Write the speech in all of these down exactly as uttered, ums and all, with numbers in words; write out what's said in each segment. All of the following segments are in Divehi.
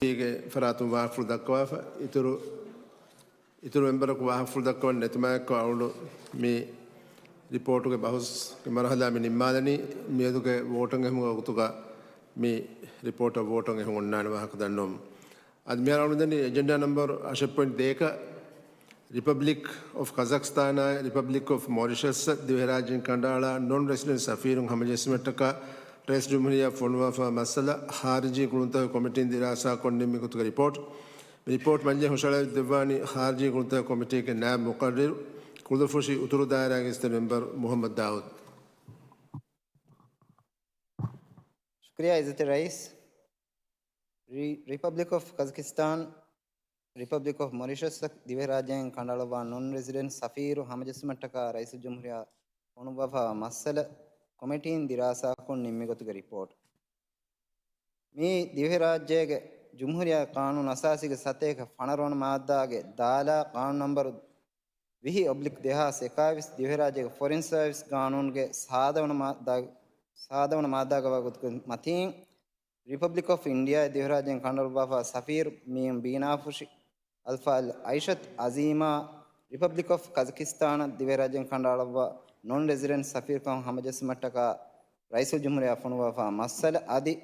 ގެ ފަރާތުން ވާހަކަފުޅު ދައްކަވާފަ. އިތުރު، އިތުރު މެމްބަރަކު ވާހަކަފުޅު ދައްކަވަން ނެތުމާއެކު އަޅުގަނޑު މި ރިޕޯޓުގެ ބަހުސްގެ މަރުހަލާ މި ނިންމާލަނީ. މިއަދުގެ ވޯޓަށް އެހުމުގެ ވަގުތުގަ މި ރިޕޯޓަށް ވޯޓަށް އެހުން އޮންނާނެ ވާހަކަ ދަންނަވަމުން. އަދި މިހާރު އަޅުގަނޑު ދަނީ އެޖެންޑާ ނަމްބަރު އަށެއް ޕޮއިންޓް ދޭކަށް، ރިޕަބްލިކް އޮފް ކަޒަކްސްތާނާއި ރިޕަބްލިކް އޮފް މޮރިޝަސް ދިވެހިރާއްޖެއިން ކަނޑައަޅާ ނޮން ރެސިޑެންޓް ސަފީރުން ހަމަޖެއްސުމަށްޓަކާ ރައީސް ޖުމްހޫރިއްޔާ ފޮނުވާފަ މައްސަލަ ޚާރިޖީ ގުޅުންތަކުގެ ކޮމިޓީން ދިރާސާކޮށް ނިންމި ގޮތުގެ ރިޕޯޓް. މި ރިޕޯޓް މަޖިލީހަށް ހުށަހަޅައިދެއްވާނީ ޚާރިޖީ ގުޅުންތަކުގެ ކޮމިޓީގެ ނާއިބު މުޤައްރިރު، ކުޅުދުއްފުށި އުތުރު ދާއިރާގެ އިސްތަށި މެމްބަރު މުޙައްމަދު ދާއޫދު. ޝުކުރިއްޔާ އިއްޒަތްތެރި ރައީސް. ރި-، ރިޕަބްލިކް އޮފް ކަޒަކިސްތާން، ރިޕަބްލިކް އޮފް މޮރިޝަސް ދިވެހިރާއްޖެއިން ކަނޑައަޅައްވާ ނޮން ރެސިޑެންޓް ސަފީރު ހަމަޖެއްސުމަށްޓަކާ ރައީސުލްޖުމްހޫރިއްޔާ ފޮނުއްވާފައިވާ މައްސަލަ ކޮމިޓީން ދިރާސާކޮށް ނިންމި ގޮތުގެ ރިޕޯޓް. މީ ދިވެހިރާއްޖޭގެ ޖުމްހޫރިއްޔާ ޤާނޫނު އަސާސީގެ ސަތޭކަ ފަނަރަ ވަނަ މާއްދާގެ ދާލާ ޤާނޫނު ނަންބަރު ވިހި އޮބްލިކް ދެހާސް އެކާވީސް ދިވެހިރާއްޖޭގެ ފޮރިން ސާވިސް ގާނޫނުގެ ސާދަ ވަނަ މާއްދާ، ސާދަ ވަނަ މާއްދާގައި ވާ ގޮތުގެ މަތީން، ރިޕަބްލިކް އޮފް އިންޑިއާއި ދިވެހިރާއްޖެއިން ކަނޑައަޅުއްވާފައިވާ ސަފީރު މީމް ބީނާފުށި އަލްފާޟިލް އައިޝަތު އަޒީމާ، ރިޕަބްލިކް އޮފް ކަޒަކިސްތާނަށް ދިވެހިރާއްޖެއިން ކަނޑައަޅައްވާ ނޮން ރެސިޑެންޓް ސަފީރުކަން ހަމަޖެއްސުމަށްޓަކާ ރައީސުލްޖުމްހޫރިއްޔާ ފޮނުވާފައިވާ މައްސަލަ އަދި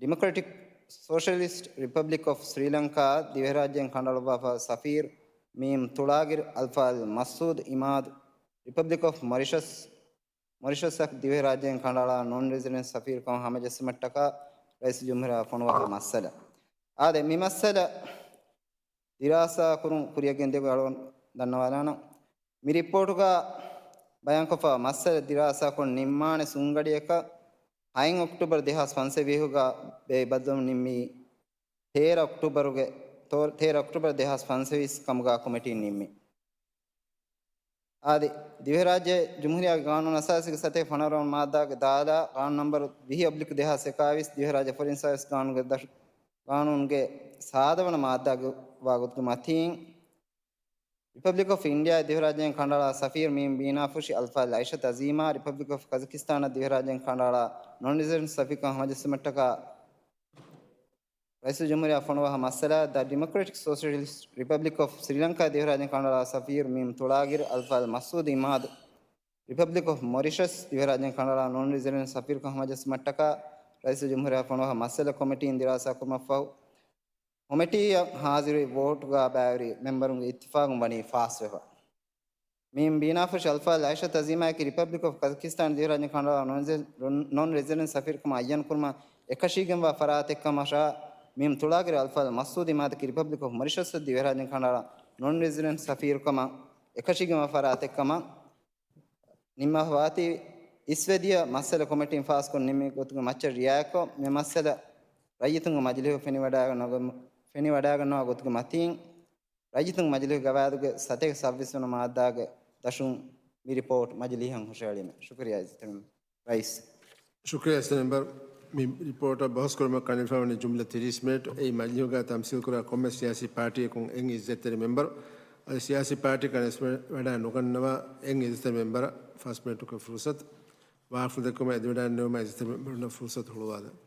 ޑިމޮކްރެޓިކް ސޯޝަލިސްޓް ރިޕަބްލިކް އޮފް ސްރީލަންކާ ދިވެހިރާއްޖެއިން ކަނޑައަޅުއްވާފައިވާ ސަފީރު މީމް ތުޅާގިރި އަލްފާޟިލް މަސްޢޫދު އިމާދު، ރިޕަބްލިކް އޮފް މޮރިޝަސް، މޮރިޝަސްއަށް ދިވެހިރާއްޖެއިން ކަނޑައަޅާ ނޮން ރެސިޑެންޓް ސަފީރުކަމަށް ހަމަޖެއްސުމަށްޓަކާ ރައީސުލްޖުމްހޫރިއްޔާ ފޮނުވާފައިވާ މައްސަލަ. އާދެ، މި މައްސަލަ ދިރާސާ ކުރުން ކުރިއަށް ގެންދިޔަ ގޮތް އަޅުގަނޑު ދަންނަވާލާނަން. މި ރިޕޯޓުގަ ބަޔާންކޮށްފައިވާ މައްސަލަ ދިރާސާކޮށް ނިންމާނެ ސުންގަޑިއަކަށް ހައެއް އޮކްޓޫބަރު ދެހާސް ފަންސަވީހުގަ ބޭއްވި ބައްދަލުވުން ނިންމީ ތޭރަ އޮކްޓޫބަރުގެ، ތޯ-، ތޭރަ އޮކްޓޫބަރު ދެހާސް ފަންސަވީސް ކަމުގަ ކޮމިޓީން ނިންމި. އާދެ، ދިވެހިރާއްޖެ ޖުމްހޫރިއްޔާގެ ގާނޫނު އަސާސީގެ ސަތޭކަ ފަނަރަ ވަނަ މާއްދާގެ ދާލާ ގާނޫނު ނަންބަރު ވިހި އޮބްލިކް ދެހާސް އެކާވީސް ދިވެހިރާއްޖެ ފޮރިން ސާވިސް ގާނޫނުގެ ދަށު، ގާނޫނުގެ ސާދަ ވަނަ މާއްދާގެ ވާގޮތުގެ މަތީން، ރިޕަބްލިކް އޮފް އިންޑިއާއި ދިވެހިރާއްޖެއިން ކަނޑައަޅާ ސަފީރު މީމް ބީނާފުށި އަލްފާޟިލް އައިޝަތު އަޒީމާ، ރިޕަބްލިކް އޮފް ކަޒަކިސްތާނަށް ދިވެހިރާއްޖެއިން ކަނޑައަޅާ ނޮން ރެސިޑެންޓް ސަފީރުކަން ހަމަޖެއްސުމަށްޓަކާ ރައީސުލްޖުމްހޫރިއްޔާ ފޮނުވާފަ މައްސަލަ، ދަ ޑިމޮކްރެޓިކް ސޯޝަލިސްޓް ރިޕަބްލިކް އޮފް ސްރީލަންކާ ދިވެހިރާއްޖެއިން ކަނޑައަޅާ ސަފީރު މީމް ތުޅާގިރި އަލްފާޟިލް މަސްޢޫދު އިމާދު، ރިޕަބްލިކް އޮފް މޮރިޝަސް ދިވެހިރާއްޖެއިން ކަނޑައަޅާ ނޮން ރެސިޑެންޓް ސަފީރުކަން ހަމަޖެއްސުމަށްޓަކާ ރައީސުލްޖުމްހޫރިއްޔާ ފޮނުވާފަ މައްސަލަ ކޮމިޓީން ދިރާސާކުރުމަށްފަހު، ކޮމިޓީއަށް ހާޒިރުވި ވޯޓުގަ ބައިވެރި މެމްބަރުންގެ އިއްތިފާގުން ވަނީ ފާސްވެފަ. މީމް ބީނާފުށި އަލްފާޟިލް އައިޝަތު އަޒީމާއަކީ ރިޕަބްލިކް އޮފް ކަޒަކިސްތާން ދިވެހިރާއްޖެއިން ކަނޑައަޅާ ނޮން ރެ-، ނޮން ރެސިޑެންޓް ސަފީރުކަމަށް އައްޔަންކުރުމަށް އެކަށީގެންވާ ފަރާތެއްކަމަށާ މީމް ތުޅާގިރި އަލްފާޟިލް މަސްޢޫދު އިމާދަކީ ރިޕަބްލިކް އޮފް މޮރިޝަސް ދިވެހިރާއްޖެއިން ކަނޑައަޅާ ނޮން ރެސިޑެންޓް ސަފީރުކަމަށް އެކަށީގެންވާ ފަރާތެއްކަމަށް ނިންމާފަވާތީ. އިސްވެދިޔަ މައްސަލަ ކޮމިޓީން ފާސްކޮށް ނިންމި ގޮތުގެ މައްޗަށް ރިއާޔަތްކޮށް، މި މައްސަލަ ރައްޔިތުންގެ މަޖިލީހު ފެނިވަޑައިގަންނަވާ-، ފެނިވަޑައިގަންނަވާ ގޮތުގެ މަތީން، ރައްޔިތުންގެ މަޖިލީހުގެ ގަވާއިދުގެ ސަތޭކަ ސައްބީސް ވަނަ މާއްދާގެ ދަށުން މި ރިޕޯޓް މަޖިލީހަށް ހުށަހެޅީމެ. ޝުކުރިއްޔާ އިއްޒަތްތެރި ރައީސް. ޝުކުރިއްޔާ އިއްޒަތްތެރި މެމްބަރު. މި ރިޕޯޓަށް ބަހުސްކުރުމަށް ކަނޑައެޅިފައިވަނީ ޖުމްލަ ތިރީސް މިނެޓް. އެއީ މަޖިލީހުގަ ތަމްސީލްކުރާ ކޮންމެ ސިޔާސީ ޕާޓީއަކުން އެއް އިއްޒަތްތެރި މެމްބަރު. އަދި ސިޔާސީ ޕާޓީ ކަނޑައައިސް ވަޑާ ނުގަންނަވާ އެއް އިއްޒަތްތެރި މެމްބަރަށް ފަސް މިނެޓުގެ ފުރުސަތު. ވާހަކަފުޅު ދެއްކުމަށް އެދިވަޑައިގަންނަވުމަށް އިއްޒަތްތެރި މެމްބަރުންނަށް ފުރުސަތު ހުޅުވާލަން.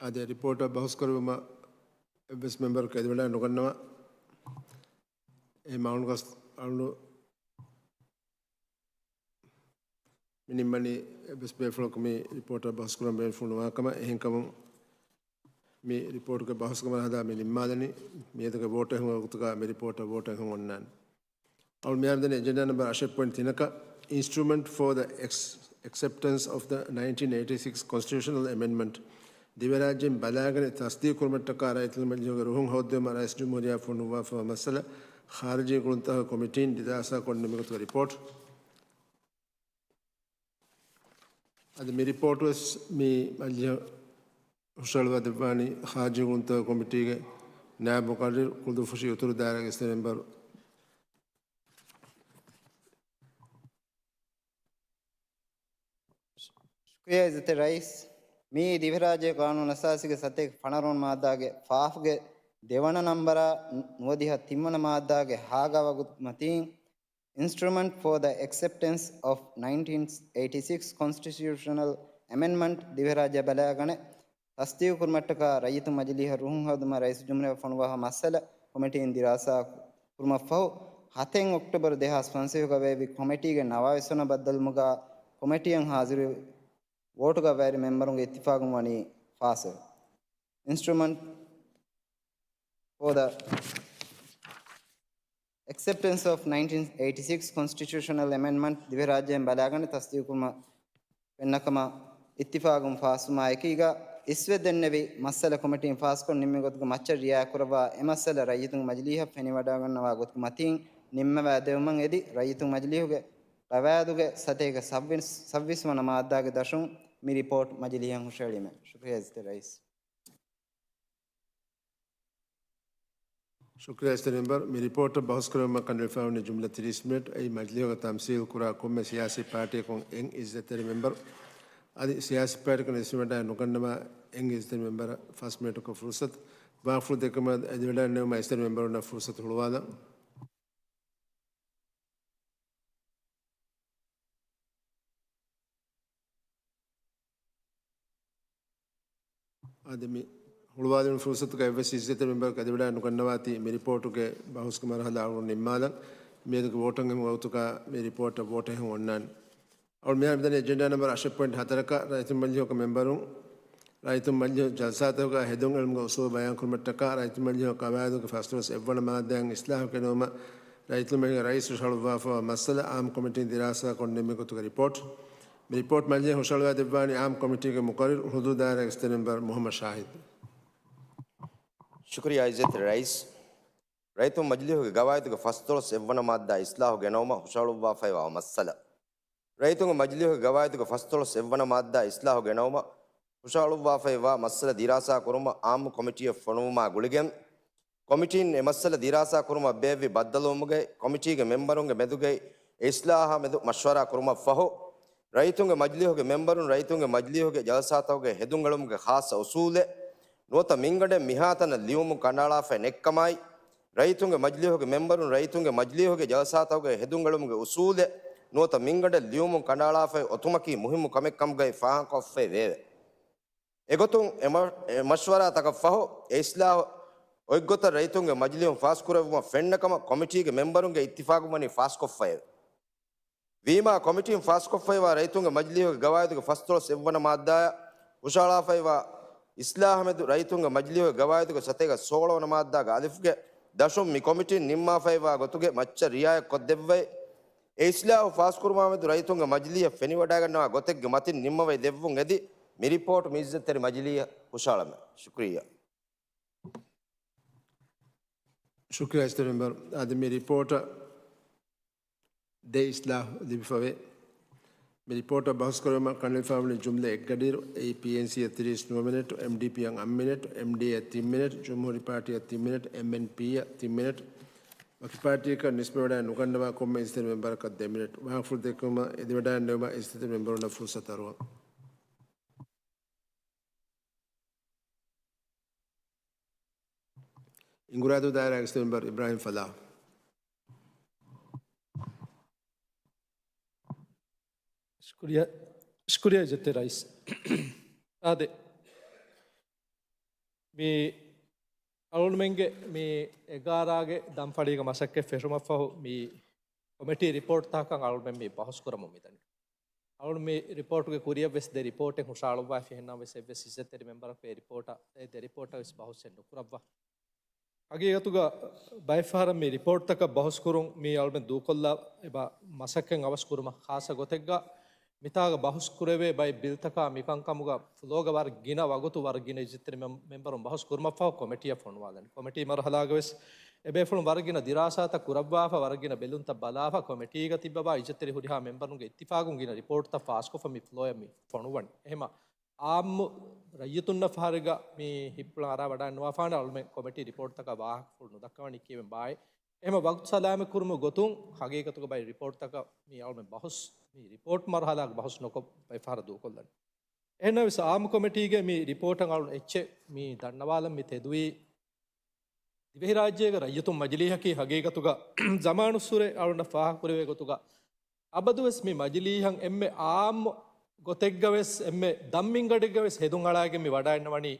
އާދެ، ރިޕޯޓަށް ބަހުސްކުރުމަށް އެއްވެސް މެމްބަރަކު އެދިވަޑައި ނުގަންނަވާ. އެ މައުނުގަސް އަޅުނު މި ނިންމަނީ އެއްވެސް ބޭފުޅަކު މި ރިޕޯޓަށް ބަހުސްކުރަން ބޭނުން ނުވާކަމަށް. އެހެންކަމުން މި ރިޕޯޓުގެ ބަހުސްގެ މަރުހަލާ މި ނިންމާލަނީ. މިއަދުގެ ވޯޓަށް އެހުމުގެ ވަގުތުގަ މި ރިޕޯޓަށް ވޯޓަށް އެހުން އޮންނާނެ. އަޅު މިހާރު ދަނީ އެޖެންޑާ ނަމްބަރު އަށެއް ޕޮއިންޓް ތިނަކަށް، Instrument for the ex-, Acceptance of the nineteen eighty-six Constitutional Amendment. ދިވެހިރާއްޖެއިން ބަލާގަނެ ތަސްދީޤުކުރުމަށްޓަކާ ރައްޔިތުންގެ މަޖިލީހުގެ ރުހުން ހޯއްދެވުމަށް ރައީސް ޖުމްހޫރިއްޔާ ފޮނުއްވާފައިވާ މައްސަލަ، ޚާރިޖީ ގުޅުންތަކުގެ ކޮމިޓީން ދިރާސާކޮށް ނިންމި ގޮތުގެ ރިޕޯޓް. އަދި މި ރިޕޯޓުވެސް މި މަޖިލީހަށް ހުށަހަޅުވާ ދެއްވާނީ ޚާރިޖީ ގުޅުންތަކުގެ ކޮމިޓީގެ ނާއިބު މުޤައްރިރު ކުޅުދުއްފުށި އުތުރު ދާއިރާގެ އިސްތަށި މެމްބަރު. ޝުކުރިއްޔާ އިއްޒަތްތެރި ރައީސް. މިއީ ދިވެހިރާއްޖޭގެ ޤާނޫނު އަސާސީގެ ސަތޭކަ ފަނަރަ ވަނަ މާއްދާގެ ފާފުގެ ދެވަނަ ނަންބަރާ ނުވަދިހަ ތިންވަނަ މާއްދާގެ ހާގާ ވަގުތު މަތީން، Instrument for the Acceptance of nineteen eighty-six Constitutional Amendment ދިވެހިރާއްޖެ ބަލާގަނެ ތަސްދީގު ކުރުމަށްޓަކާ ރައްޔިތުން މަޖިލީހަށް ރުހުން ހޯދުމަށް ރައީސުލްޖުމްހޫރިއްޔާ ފޮނުވާ މައްސަލަ ކޮމިޓީން ދިރާސާ ކުރުމަށްފަހު، ހަތެއް އޮކްޓޯބަރު ދެހާސް ފަންސަވީހުގަ ވެއްވި ކޮމިޓީގެ ނަވާވީސް ވަނަ ބައްދަލުވުމުގަ ކޮމިޓީއަށް ހާޒިރު ވޯޓުގަ ވައިރި މެމްބަރުންގެ އިއްތިފާގުން ވަނީ ފާސްވެ. Instrument for the Acceptance of nineteen eighty-six Constitutional Amendment ދިވެހިރާއްޖެއިން ބަލާގަނެ ތަސްދީގުކުރުމަށް ފެންނަކަމަށް އިއްތިފާގުން ފާސްވުމާ އެކީގަ އިސްވެ ދެންނެވި މައްސަލަ ކޮމިޓީން ފާސްކޮށް ނިންމި ގޮތުގެ މައްޗަށް ރިއާޔަތްކުރައްވާ އެ މައްސަލަ ރައްޔިތުންގެ މަޖިލީހަށް ފެނިވަޑައިގަންނަވާ ގޮތުގެ މަތީން ނިންމަވާ ދެވުމަށް އެދި ރައްޔިތުން މަޖިލީހުގެ ގަވާއިދުގެ ސަތޭކަ ސައްވީސް، ސައްވީސް ވަނަ މާއްދާގެ ދަށުން މި ރިޕޯޓް މަޖިލީހަށް ހުށަހެޅީމެ. ޝުކުރިއްޔާ އިއްޒަތްތެރި ރައީސް. ޝުކުރިއްޔާ އިއްޒަތްތެރި މެމްބަރު. މި ރިޕޯޓަށް ބަހުސް ކުރެވުމަށް ކަނޑައެޅިފައިވަނީ ޖުމްލަ ތިރީސް މިނެޓް. އެއީ މަޖިލީހުގަ ތަމްސީލް ކުރާ ކޮންމެ ސިޔާސީ ޕާޓީއަކުން އެއް އިއްޒަތްތެރި މެމްބަރު. އަދި ސިޔާސީ ޕާޓީއަކުން އިސްވެވަޑައި ނުގަންނަވާ އެއް އިއްޒަތްތެރި މެމްބަރަށް ފަސް މިނެޓަކަށް ފުރުސަތު. ވާހަކަފުޅު ދެއްކުމަށް އެދިވަޑައިގަންނަވުމަށް އިއްޒަތްތެރި މެމްބަރުންނަށް ފުރުސަތު ހުޅުވާލަން. އާދެ، މި ހުޅުވާލުން ފުރުސަތުގަ އެއްވެސް އިއްޒަތްތެރި މެމްބަރަކު އެދިވަޑައި ނުގަންނަވާތީ، މި ރިޕޯޓުގެ ބަހުސްގެ މަރުހަލާ އަޅުގަނޑު ނިންމާލަން. މިއަދުގެ ވޯޓަށް އެހުން ވަގުތުގަ މި ރިޕޯޓަށް ވޯޓެއް އޮންނާނެ. އަޅު މިހާރު މިދަނީ އެޖެންޑާ ނަމްބަރު އަށެއް ޕޮއިންޓް ހަތަރަކަށް ރައްޔިތުން މަޖިލީހުގެ މެމްބަރުން ރައްޔިތުން މަޖިލީހުގެ ޖަލްސާތަކުގަ ހެދުން އެޅުމުގެ އުސޫލު ބަޔާން ކުރުމަށްޓަކާ ރައްޔިތުން މަޖިލީހުގެ ގަވާއިދުގެ ފަސްދޮޅަސް އެއްވަނަ މާއްދާއިން އިސްލާހު ގެނައުމަށް ރައްޔިތުން މަޖިލީހުގެ ރައީސް ހުށަހަޅުއްވާފައިވާ މައްސަލަ އާއްމު ކޮމިޓީން ދިރާސާކޮށް ނިންމި ގޮތުގެ ރިޕޯޓް. މި ރިޕޯޓް މަޖިލީހަށް ހުށަހަޅުވާ ދެއްވާނީ އާއްމު ކޮމިޓީގެ މުޤައްރިރު ހުދޫދު ދާއިރާގެ އިއްޒަތްތެރި މެމްބަރު މުޙައްމަދު ޝާހިދު. ޝުކުރިއްޔާ އިއްޒަތްތެރި ރައީސް. ރައްޔިތުން މަޖިލީހުގެ ގަވާއިދުގެ ފަސްދޮޅަސް އެއްވަނަ މާއްދާ އިސްލާހު ގެނައުމަށް ހުށަހަޅުއްވާފައިވާ މައްސަލަ. ރައްޔިތުންގެ މަޖިލީހުގެ ގަވާއިދުގެ ފަސްދޮޅަސް އެއްވަނަ މާއްދާ އިސްލާހު ގެނައުމަށް ހުށަހަޅުއްވާފައިވާ މައްސަލަ ދިރާސާ ކުރުމަށް އާއްމު ކޮމިޓީއަށް ފޮނުވުމާ ގުޅިގެން، ކޮމިޓީން އެ މައްސަލަ ދިރާސާ ކުރުމަށް ބޭއްވި ބައްދަލުވުމުގައި، ކޮމިޓީގެ މެމްބަރުންގެ މެދުގައި އެ އިސްލާހާ މެދު މަޝްވަރާ ކުރުމަށް ފަހު، ރައްޔިތުންގެ މަޖިލީހުގެ މެމްބަރުން ރައްޔިތުންގެ މަޖިލީހުގެ ޖަލްސާތަކުގައި ހެދުން އެޅުމުގެ ޚާއްޞަ އުސޫލެއް ނުވަތަ މިންގަނޑެއް މިހާތަނަށް ލިޔުމުން ކަނޑައަޅާފައި ނެތްކަމާއި، ރައްޔިތުންގެ މަޖިލީހުގެ މެމްބަރުން ރައްޔިތުންގެ މަޖިލީހުގެ ޖަލްސާތަކުގައި ހެދުން އެޅުމުގެ އުސޫލެއް ނުވަތަ މިންގަނޑެއް ލިޔުމުން ކަނޑައަޅާފައި އޮތުމަކީ މުހިއްމު ކަމެއް ކަމުގައި ފާހަގަކޮށްފައި ވެއެވެ. އެގޮތުން އެ މަ-، އެ މަޝްވަރާތަކަށް ފަހު، އެ އިސްލާހު އޮތްގޮތަށް ރައްޔިތުންގެ މަޖިލީހުން ފާސްކުރެއްވުމަށް ފެންނަ ކަމަށް ކޮމިޓީގެ މެމްބަރުންގެ އިއްތިފާގުން ވަނީ ފާސްކޮށްފައެވެ. ވީމާ، ކޮމިޓީން ފާސްކޮށްފައިވާ ރައްޔިތުންގެ މަޖިލީހުގެ ގަވާއިދުގެ ފަސްދޮޅަސް އެއްވަނަ މާއްދާއަށް ހުށަހަޅާފައިވާ އިސްލާހު މެދު ރައްޔިތުންގެ މަޖިލީހުގެ ގަވާއިދުގެ ސަތޭކަ ސޯޅަވަނަ މާއްދާގެ އަލިފުގެ ދަށުން މި ކޮމިޓީން ނިންމާފައިވާ ގޮތުގެ މައްޗަށް ރިއާޔަތްކޮށްދެއްވައި، އެ އިސްލާހު ފާސްކުރުމާމެދު ރައްޔިތުންގެ މަޖިލީހަށް ފެނިވަޑައިގަންނަވާ ގޮތެއްގެ މަތިން ނިންމަވައި ދެއްވުން އެދި، މި ރިޕޯޓް މި އިއްޒަތްތެރި މަޖިލީހަށް ހުށަހަޅަމެ. ޝުކުރިއްޔާ. ޝުކުރިއްޔާ އިއްޒަތްތެރި މެމްބަރު. އަދި މި ރިޕޯޓަށް ދެ އިސްލާހު ލިބިފަވޭ. މި ރިޕޯޓަށް ބަހުސްކުރުމަށް ކަނޑައެޅިފައިވަނީ ޖުމްލަ އެއްގަޑިއިރު، އެއީ ޕީއެންސީއަށް ތިރީސް ނުވަ މިނެޓު، އެމްޑީޕީއަށް އަށް މިނެޓު، އެމްޑީއޭއަށް ތިން މިނެޓު، ޖުމްހޫރީ ޕާޓީއަށް ތިން މިނެޓު، އެމްއެންޕީއަށް ތިން މިނެޓު، ވަކި ޕާޓީއަކަށް ނިސްބަތްވެވަޑައި ނުގަންނަވާ ކޮންމެ އިއްޒަތްތެރި މެމްބަރަކަށް ދެ މިނެޓު. ވާހަކަފުޅު ދެއްކުމަށް އެދިވަޑައިގަންނަވުމަށް އިއްޒަތްތެރި މެމްބަރުންނަށް ފުރުސަތު އަރުވަން. އިނގުރާދޫ ދާއިރާގެ އިއްޒަތްތެރި މެމްބަރު އިބްރާހިމް ފަލާހް. ޝުކުރިއްޔާ، ޝުކުރިއްޔާ އިއްޒަތްތެރި ރައީސް. އާދެ، މި އަޅުގަނޑުމެންގެ މި އެގާރާގެ ދަންފަޅީގަ މަސައްކަތް ފެށުމަށްފަހު މި ކޮމިޓީ ރިޕޯޓްތަކަށް އަޅުގަނޑުމެން މި ބަހުސްކުރަމުން މިދަނީ. އަޅުގަނޑު މި ރިޕޯޓުގެ ކުރިއަށްވެސް ދެ ރިޕޯޓެއް ހުށައަޅުއްވާފި ހެންނަމަވެސް އެއްވެސް އިއްޒަތްތެރި މެމްބަރަކު އެ ރިޕޯޓަށް، އެ ދެ ރިޕޯޓަށް ވެސް ބަހުސްއެއް ނުކުރައްވާ. ހަގީގަތުގަ ބައެއްފަހަރަށް މި ރިޕޯޓްތަކަށް ބަހުސްކުރުން މީ އަޅުމެން ދޫކޮށްލާ އެބަ މަސައްކަތް އަވަސް ކުރުމަށް ޚާއްޞަ ގޮތެއްގަ މިތާގަ ބަހުސް ކުރެވޭ ބައެއް ބިލްތަކާ މިކަންކަމުގަ ފްލޯގަ ވަރަށް ގިނަ ވަގުތު ވަރަށް ގިނަ އިއްޒަތްތެރި މެމް-، މެމްބަރުން ބަހުސް ކުރުމަށްފަހު ކޮމިޓީއަށް ފޮނުވާލަނީ. ކޮމިޓީ މަރުހަލާގަވެސް އެބޭފުޅުން ވަރަށް ގިނަ ދިރާސާތައް ކުރައްވާފަ، ވަރަށް ގިނަ ބެލުންތައް ބަލާފަ، ކޮމިޓީގަ ތިއްބަވާ އިއްޒަތްތެރި ހުރިހާ މެމްބަރުންގެ އިއްތިފާގުން ގިނަ ރިޕޯޓްތައް ފާސްކޮށްފަ މި ފްލޯއަށް މި ފޮނުވަނީ. އެހެމަ އާއްމު ރައްޔިތުންނަށް ފަހަރެއްގަ މި ހިއްޕުޅަށް އަރާ ވަޑައިނުވާފާނެ އަޅުމެން ކޮމިޓީ ރިޕޯޓްތަކަށް ވާހަކަފުޅު ނުދައްކަވަނީ ކީއްވެ ބާއޭ. އެހެމަ ވަގުތު ސަލާމަތް ކުރުމުގެ ގޮތުން ހަގީގަތުގަ ބައެއް ރިޕޯޓްތަކަށް މި އަޅުމެން ބަހުސް، މި ރިޕޯޓް މަރުހަލާގެ ބަހުސް ނުކޮށް ބައެއް ފަހަރަށް ދޫކޮށްލަނީ. އެހެންނަމަވެސް އާއްމު ކޮމިޓީގެ މި ރިޕޯޓަށް އަޅުން އެއްޗެއް މި ދަންނަވާލަން މި ތެދުވީ، ދިވެހިރާއްޖޭގެ ރައްޔިތުން މަޖިލީހަކީ ހަގީގަތުގަ ޒަމާނުއްސުރެ އަޅުންނަށް ފާހަގަކުރެވޭ ގޮތުގަ އަބަދުވެސް މި މަޖިލީހަށް އެންމެ އާއްމު ގޮތެއްގަވެސް އެންމެ ދަށްމިންގަޑެއްގަވެސް ހެދުން އަޅާގެން މި ވަޑައިންނަވަނީ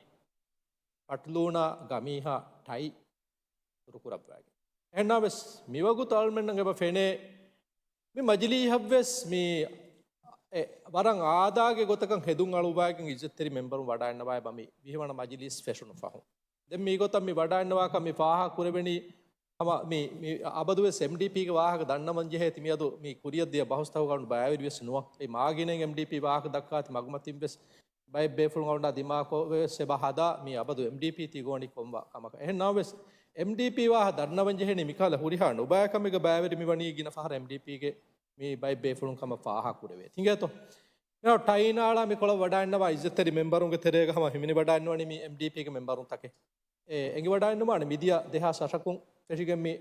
ފަޓުލޫނާ ގަމީހާ ޓައި ދުރުކުރައްވާގެން. އެހެންނާވެސް މިވަގުތު އަޅުމެންނަށް އެބަ ފެނޭ މި މަޖިލީހަށްވެސް މި އެ ވަރަށް އާދައިގެ ގޮތަކަށް ހެދުން އަޅުއްވާގެން އިއްޒަތްތެރި މެމްބަރުން ވަޑައިންނަވާ އެބަ މި ވިހިވަނަ މަޖިލީސް ފެށުނު ފަހުން. ދެން މިގޮތަށް މި ވަޑައިންނަވާކަށް މި ފާހަގަ ކުރެވެނީ ހަމަ މި، މި އަބަދުވެސް އެމްޑީޕީގެ ވާހަކަ ދަންނަވަން ޖެހޭތީ މިއަދު މި ކުރިއަށް ދިޔަ ބަހުސްތަކުގަ ބައިވެރިވެސް ނުވަ. އެ މާގިނައިން އެމްޑީޕީ ވާހަކަ ދައްކާތީ މަގުމަތިންވެސް ބައެއް ބޭފުޅުން އަޅުންނާ ދިމާކޮށް ވެސް އެބަ ހަދާ މި އަބަދު އެމްޑީޕީ ތި ގޯނި ކޮން ވާ ކަމަކަށް. އެހެން ނަމަވެސް އެމްޑީޕީ ވާހަ ދަންނަވަން ޖެހެނީ މިކަހަލަ ހުރިހާ ނުބައިކަމެއްގެ ބައިވެރި މި ވަނީ ގިނަ ފަހަރަށް އެމްޑީޕީގެ މި ބައެއް ބޭފުޅުން ކަމަށް ފާހަގަ ކުރެވޭ. ތިނގޭތޯ؟ މިހާރު ޓައި ނާޅާ މި ކޮޅަށް ވަޑައިންނަވާ އިއްޒަތްތެރި މެމްބަރުންގެ ތެރޭގަ ހަމަ ހިމެނި ވަޑައިންނަވަނީ މި އެމްޑީޕީގެ މެމްބަރުން ތަކެއް. އެ އެނގި ވަޑައިންނަވާނެ މިދިޔަ ދެހާސް އަށަކުން ފެށިގެން މި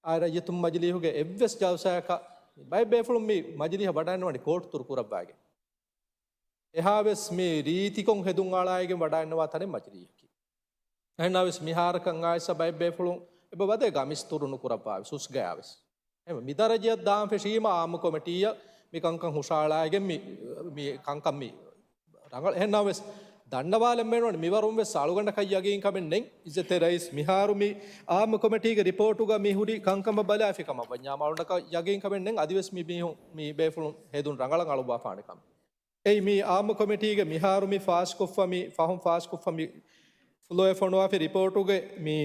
އާ ރައްޔިތުން މަޖިލީހުގެ އެއްވެސް ޖަލްސާއަކަށް ބައެއް ބޭފުޅުން މި މަޖިލީހަށް ވަޑައިންނަވަނީ ކޯޓް ދުރު ކުރައްވާގެން. އެހާވެސް މި ރީތިކޮށް ހެދުން އަޅާއިގެން ވަޑައިންނަވާ ތަނެއް މަޖިލީހަކީ. އެހެންނާވެސް މިހާރަކަށް އައިސް ބައެއް ބޭފުޅުން އެބަ ވަދެ ގަމިސް ދުރު ނުކުރައްވާވެސް ހުސްގަޔާވެސް. އެހެން މި ދަރަޖައަށް ދާން ފެށީމަ އާއްމު ކޮމިޓީއަށް މި ކަންކަން ހުށައަޅާގެން މި، މި ކަންކަން މި ރަނގަޅު. އެހެންނާވެސް ދަންނަވާލަން ބޭނުން މިވަރުން ވެސް އަޅުގަނޑަކަށް ޔަގީންކަމެއް ނެތް. އިއްޒަތްތެރި ރައީސް މިހާރު މި އާއްމު ކޮމިޓީގެ ރިޕޯޓުގަ މި ހުރި ކަންކަމަށް ބަލާފި ކަމަށް ވަންޏާ އަޅުގަނޑަކަށް ޔަގީންކަމެއް ނެތް އަދިވެސް މި މީހުން މި ބޭފުޅުން ހެދުން ރަނގަޅަށް އަޅުއްވާފާނެ ކަމަށް. އެއީ މި އާއްމު ކޮމިޓީގެ މިހާރު މި ފާސްކޮށްފަ މި ފަހުން ފާސްކޮށްފަ މި ފުލޯއެއް ފޮނުވާފި ރިޕޯޓުގެ މި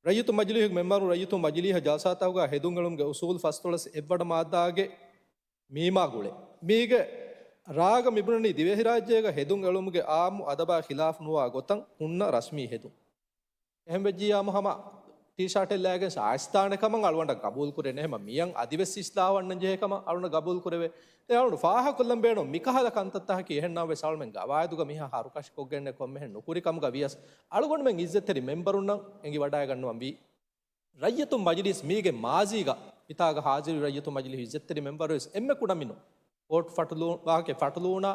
ރައްޔިތު މަޖިލީހުގެ މެމްބަރު ރައްޔިތު މަޖިލީހަށް ޖަލްސާތަކުގަ ހެދުން އެޅުމުގެ އުސޫލު ފަސްދޮޅަސް އެއްވަނަ މާއްދާގެ މީމާ ގުޅޭ. މީގެ ރާގަ މިބުނަނީ ދިވެހިރާއްޖޭގަ ހެދުން އެޅުމުގެ އާއްމު އަދަބާ ޚިލާފު ނުވާ ގޮތަށް ހުންނަ ރަސްމީ ހެދުން. އެހެން ވެއްޖިއްޔާމު ހަމަ ޓީޝާޓެއް ލާގެން އައިސްދާނެ ކަމަށް އަޅުގަނޑަށް ގަބޫލު ކުރޭނެ. އެހެމަ މިއަށް އަދިވެސް އިސްލާހު އަންނަން ޖެހޭ ކަމަށް އަޅުގަނޑަށް ގަބޫލު ކުރެވޭ. ދެން އަޅުގަނޑު ފާހަގަކޮށްލަން ބޭނުން މިކަހަލަ ކަންތައްތަކަކީ އެހެންނަމަވެސް އަޅުމެން ގަވާއިދުގަ މިހާ ހަރުކަށިކޮށްގެންނެއް ކޮންމެހެން ނުކުރި ކަމުގަ ވިޔަސް އަޅުގަނޑުމެން އިއްޒަތްތެރި މެމްބަރުންނަށް އެނގިވަޑައިގަންނަވަން ވީ. ރައްޔިތުން މަޖިލީސް މީގެ މާޒީގަ މިތާގަ ހާޒިރު ރައްޔިތުން މަޖިލީހު އިއްޒަތްތެރި މެމްބަރުވެސް އެންމެ ކުޑަމިނުން ކޯޓް ފަޓުލޫ-، ވާހަކަ ފަޓުލޫނާ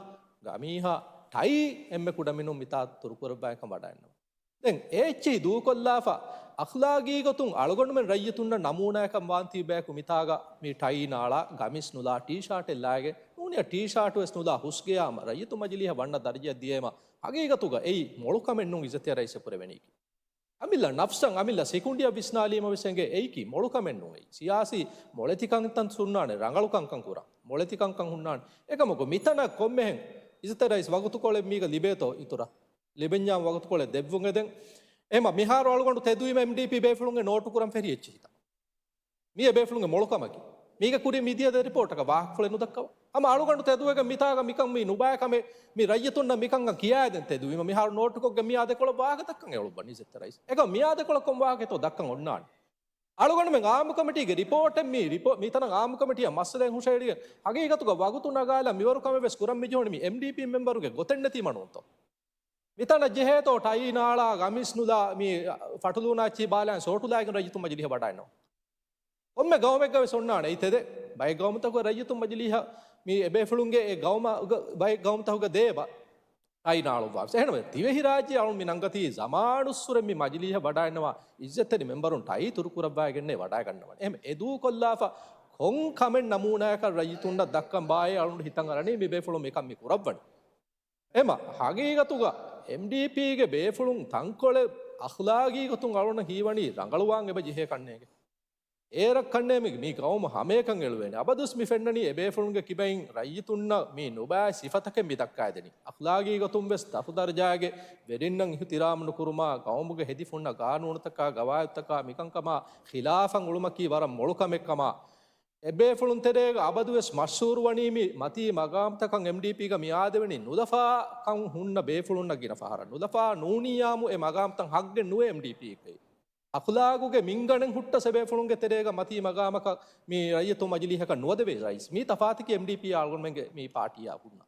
ގަމީހާ ޓައި އެންމެ ކުޑަމިނުން މިތާ ދުރުކުރައްވާ އެކަން ވަޑައިންނަވަން. ދެން އޭއްޗިހި ދޫކޮށްލާފަ، އަޚްލާގީ ގޮތުން އަޅުގަނޑުމެން ރައްޔިތުންނަށް ނަމޫނާއަކަށް ވާންތީ ބަޔަކު މިތާގަ މި ޓައި ނާޅާ ގަމިސް ނުލާ ޓީޝާޓެއް ލާގެ ނޫނިއްޔާ ޓީޝާޓުވެސް ނުލާ ހުސްގެޔާމަ ރައްޔިތު މަޖިލީހަށް ވަންނަ ދަރަޖައަށް ދިޔައީމަ ހަގީގަތުގަ އެއީ މޮޅުކަމެއް ނޫން އިއްޒަތްތެރި ރައީސް ކުރެވެނީކީ. އަމިއްލަ ނަފްސަށް އަމިއްލަ ސިކުނޑިއަށް ވިސްނާލީމަ ވެސް އެނގޭ އެއީކީ މޮޅުކަމެއް ނޫން އެއީ. ސިޔާސީ މޮޅެތިކަންކަން ހުންނާނެ، ރަނގަޅު ކަންކަން ކުރާ މޮޅެތިކަންކަން ހުންނާނެ. އެކަމަކު މިތަނަށް ކޮންމެހެން އިއްޒަތްތެރި ރައީސް ވަގުތުކޮޅެއް މީގަ ލިބޭތޯ އިތުރަށް ލިބެންޏާ ވަގުތުކޮޅެއް ދެއްވުން އެދެން. އެހެމަ މިހާރު އަޅުގަނޑު ތެދުވީމަ އެމްޑީޕީ ބޭފުޅުންގެ ނޯޓު ކުރަން ފެށި އެއްޗިހިތައް. މިއީ އެބޭފުޅުންގެ މޮޅުކަމަކީ. މީގެ ކުރިން މިދިޔަ ދެ ރިޕޯޓަކަށް ވާހަކަފުޅެއް ނުދައްކަވާ. ހަމަ އަޅުގަނޑު ތެދުވެގެން މިތާގަ މިކަން މީ ނުބައި ކަމެއް، މި ރައްޔިތުންނަށް މިކަންކަން ކިޔާދޭން ތެދުވީމަ މިހާރު ނޯޓުކޮށްގެން މިއާދެކޮޅަށް ވާހަކަ ދައްކަން އެޅުއްވަނީ އިއްޒަތްތެރި ރައީސް. އެކަމަ މިއާދެކޮޅަށް ކޮން ވާހަކައެއްތޯ ދައްކަން އޮންނާނެ. އަޅުގަނޑުމެން އާއްމު ކޮމިޓީގެ ރިޕޯޓެއް މި ރިޕޯ-، މިތަނަށް އާއްމު ކޮމިޓީއަށް މައްސަލައެއް ހުށައެޅިގެން ހަގީގަތުގަ ވަގުތު ނަގާލާ މިވަރު ކަމެއް ވެސް ކުރަން މިޖެހުނީ މި އެމްޑީޕީ މެމްބަރުގެ ގޮތެއްނެތީމަ ނޫންތޯ؟ މިތަނަށް ޖެހޭތޯ ޓައި ނާޅާ ގަމިސް ނުލާ މި ފަޓުލޫނާ އެއްޗިހި ބާލާން ސޯޓުލާގެން ރައްޔިތުން މަޖިލީހަށް ވަޑައިންނަވަން. ކޮންމެ ގައުމެއްގަ ވެސް އޮންނާނެ އެއީ ތެދެއް. ބައެއް ގައުމުތަކުގަ ރައްޔިތުން މަޖިލީހަށް މި އެބޭފުޅުންގެ އެ ގައުމަށް، ބައެއް ގައުމުތަކުގަ ދޭބަ ޓައި ނާޅުއްވާ ވެސް. އެހެންވެ ދިވެހިރާއްޖެ އަޅުން މި ނަންގަތީ ޒަމާނުއްސުރެ މި މަޖިލީހަށް ވަޑައިންނަވާ އިއްޒަތްތެރި މެމްބަރުން ޓައި ދުރުކުރައްވާގެންނޭ ވަޑައިގަންނަވަން. އެހެން އެދޫކޮށްލާފަ ކޮން ކަމެއް ނަމޫނާއަކަށް ރައްޔިތުންނަށް ދައްކަން ބާއޭ އަޅުން ހިތަށް އަރަނީ މި ބޭފުޅުން މިކަން މި ކުރައްވަނީ. އެމަ ހަގީގަތުގަ އެމްޑީޕީގެ ބޭފުޅުން ތަންކޮޅެއް އަޚްލާގީ ގޮތުން އަޅުންނަށް ހީވަނީ ރަނގަޅުވާން އެބަ ޖެހޭ ކަންނޭނގެ. އޭރަށް ކަންނޭ މި، މި ގައުމު ހަމައެކަން އެޅުވޭނެ. އަބަދުވެސް މި ފެންނަނީ އެބޭފުޅުންގެ ކިބައިން ރައްޔިތުންނަށް މި ނުބައި ސިފަތަކެއް މި ދައްކާދެނީ. އަޚްލާގީ ގޮތުން ވެސް ދަށުދަރަޖާގެ ވެރިންނަށް އިޙުތިރާމް ނުކުރުމާ، ގައުމުގެ ހެދިފުންނަ ގާނޫނުތަކާ ގަވާއިދުތަކާ މިކަންކަމާ ޚިލާފަށް އުޅުމަކީ ވަރަށް މޮޅު ކަމެއް ކަމާ، އެބޭފުޅުން ތެރޭގަ އަބަދުވެސް މަޝްހޫރުވަނީ މި މަތީ މަގާމްތަކަށް އެމްޑީޕީގަ މިއާދެވެނީ ނުލަފާ ކަން ހުންނަ ބޭފުޅުންނަށް ގިނަ ފަހަރަށް. ނުލަފާ ނޫނިއްޔާމު އެ މަގާމްތައް ހައްގެއް ނުވޭ އެމްޑީޕީގައި. އަޚްލާގުގެ މިންގަނޑެއް ހުއްޓަސް އެބޭފުޅުންގެ ތެރޭގަ މަތީ މަގާމަކަށް މި ރައްޔިތު މަޖިލީހަކަށް ނުވަދެވޭ ރައީސް. މީ ތަފާތަކީ އެމްޑީޕީ އަޅުގަނޑުމެންގެ މި ޕާޓީއާ ހުންނަ.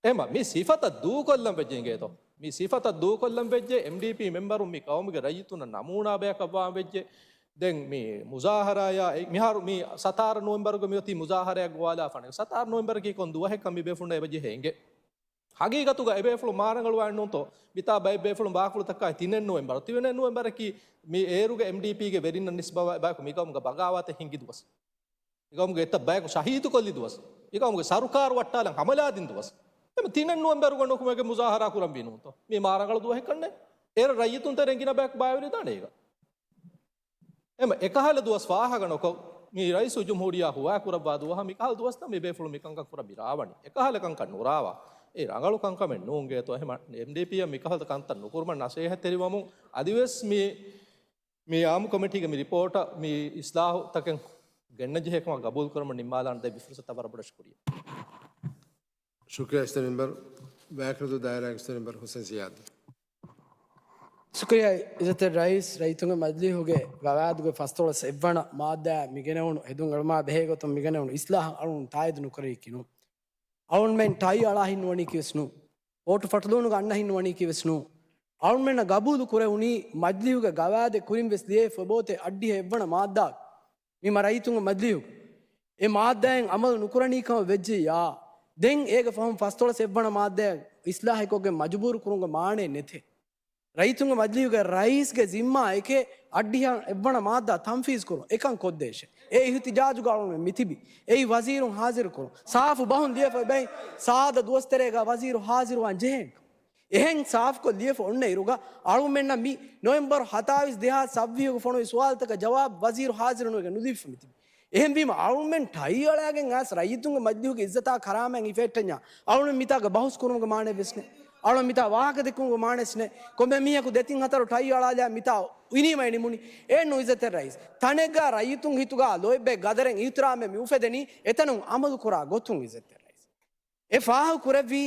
އެހެމަ މި ސިފަތައް ދޫކޮށްލަން ވެއްޖެ އިނގޭތޯ؟ މި ސިފަތައް ދޫކޮށްލަން ވެއްޖެ، އެމްޑީޕީ މެމްބަރުން މި ގައުމުގެ ރައްޔިތުންނަށް ނަމޫނާ ބަޔަކަށް ވާން ވެއްޖެ. ދެން މި މުޒާހަރާޔާ، އެ، މިހާރު މި ސަތާރަ ނޮވެމްބަރުގަ މިއޮތީ މުޒާހަރާއަށް ގޮވާލާފާނެ. ސަތާރަ ނޮވެމްބަރަކީ ކޮން ދުވަހެއްކަން މި ބޭފުޅުންނަށް އެބަ ޖެހޭ އިނގޭ. ހަގީގަތުގަ އެބޭފުޅުން މާރަނގަޅުވާން ނޫންތޯ؟ މިތާ ބައެއް ބޭފުޅުން ވާކުޅުތަކާއި ތިނެއް ނުވެމްބަރު، ތިނެއް ނުވެމްބަރަކީ މި އޭރުގެ އެމްޑީޕީގެ ވެރިންނަށް ނިސްބަތްވާ ބަޔަކު މިގައުމުގަ ބަޣާވާތެއް ހިނގި ދުވަސް. މިގައުމުގެ އެތައް ބަޔަކު ޝަހީދުކޮށްލި ދުވަސް. މިގައުމުގެ ސަރުކާރު ވައްޓާލަން ހަމަލާދިން ދުވަސް. އެމަ ތިނެއް ނުވެމްބަރުގަ ނުކުމެގެ މުޒާހަރާ ކުރަންވީ ނޫންތޯ؟ މީ މާރަނގަޅު ދުވަހެއްކަންނޭ. އޭރަށް ރައްޔިތުން ތެރެއިން ގިނަ ބަޔަކު ބައިވެރިދާނެ އޭގަ. އެމަ އެކަހަލަ ދުވަސް ފާހަގަ ނޮކޮށް، މި ރައީސުލްޖުމްހޫރިއްޔާ ހުވާ ކުރައްވާ ދުވަހަށް މިކަހަލަ ދުވަސްތައް މި ބޭފުޅުން މިކަންކަން ކުރަން މި ރާވަނީ. އެކަހަލަ ކަންކަން ނުރާވާ. އެ ރަނގަޅު ކަންކަމެއް ނޫން ގޭތޯ. އެހެމަ އެމްޑީޕީއަށް މިކަހަލަ ކަންތައް ނުކުރުމަށް ނަސޭހަތްތެރިވަމުން އަދިވެސް މި، މި އާއްމު ކޮމިޓީގެ މި ރިޕޯޓަށް މި އިސްލާހުތަކެއް ގެންނަންޖެހޭ ކަމަށް ގަބޫލު ކުރަމުން ނިންމާލާނެ ދެ މި ފުރުސަތަށް ވަރަށް ބޮޑަށް ޝުކުރިއްޔާ. ޝުކުރިއްޔާ އިސްތަ މެމްބަރު. ވާކުރެއްދޫ ދާއިރާގެ އިސްތަ މެމްބަރު ހުސެން ޒިޔާދު. ޝުކުރިއްޔާ އިއްޒަތްތެރި ރައީސް، ރައްޔިތުންގެ މަޖިލީހުގެ ގަވާއިދުގެ ފަސްދޮޅަސް އެއްވަނަ މާއްދާ މިގެނެވުނު ހެދުން އެޅުމާ ބެހޭ ގޮތުން މިގެނެވުނު އިސްލާހަށް އަޅުން ތާއީދު ނުކުރެވިއްކި ނޫން. އަޅުންމެން ޓައި އަޅާ ހިންނުވަނީކީވެސް ނޫން. ވޯޓު ފަޓުލޫނުގަ އަންނަ ހިންނުވަނީކީވެސް ނޫން. އަޅުންމެންނަށް ގަބޫލު ކުރެވުނީ މަޖިލީހުގެ ގަވާއިދެއް ކުރިން ވެސް ލިޔެފަ އޮތް އަށްޑިހަ އެއްވަނަ މާއްދާ މި މަ ރައްޔިތުންގެ މަޖިލީހުގަ އެ މާއްދާއިން އަމަލު ނުކުރަނީ ކަމަށް ވެއްޖެއްޔާ، ދެން އޭގެ ފަހުން ފަސްދޮޅަސް އެއްވަނަ މާއްދާއަށް އިސްލާހެއްކޮށްގެން މަޖުބޫރު ކުރުމުގެ މާނައެއް ނެތޭ. ރައްޔިތުންގެ މަޖިލީހުގެ ރައީސްގެ ޒިންމާއެކޭ އަށްޑިހަ އެއްވަނަ މާއްދާ ތަންފީޒު ކުރުން. އެކަން ކޮށްދޭށޭ. އެ އިހުތިޖާޖުގަ އަޅުން މިތިބި. އެއީ ވަޒީރުން ހާޒިރު ކުރުން. ސާފު ބަހުން ލިޔެފަ އެބައި ސާދަ ދުވަސްތެރޭގަ ވަޒީރު ހާޒިރުވާން ޖެހޭނެ. އެހެން ސާފުކޮށް ލިޔެފަ އޮންނަ އިރުގަ އަޅުމެންނަށް މި ނޮވެމްބަރު ހަތާވީސް ދެހާސް ސައްވީހުގެ ފޮނުވި ސުވާލުތަކަށް ޖަވާބު ވަޒީރު ހާޒިރުނުވެގެން ނުލިބިފަ މިތިބި. އެހެންވީމަ އަޅުމެން ޓައި އަޅާގެން އައިސް ރައްޔިތުންގެ މަޖިލީހުގެ އިއްޒަތާ ކަރާމަތް ހިފެހެއްޓަންޏާ އަޅުމެން މިތާގަ ބަހުސް ކުރުމުގެ މާނައެއް ވެސް ނެ. އަޅުމެން މިތާ ވާހަކަ ދެއްކުމުގެ މާނައެއް ނެ. ކޮންމެ މީހަކު ދެތިން ހަތަރު ޓައި އަޅާލާ މިތާ އިނީމައި ނިމުނީ. އެހެންނު އިއްޒަތްތެރި ރައީސް. ތަނެއްގަ ރައްޔިތުން ހިތުގަ ލޯތްބެއް ގަދަރެއް އިހުތިރާމެއް މި އުފެދެނީ އެތަނުން އަމަލު ކުރާ ގޮތުން އިއްޒަތްތެރި ރައީސް. އެ ފާހަގަ ކުރެއްވީ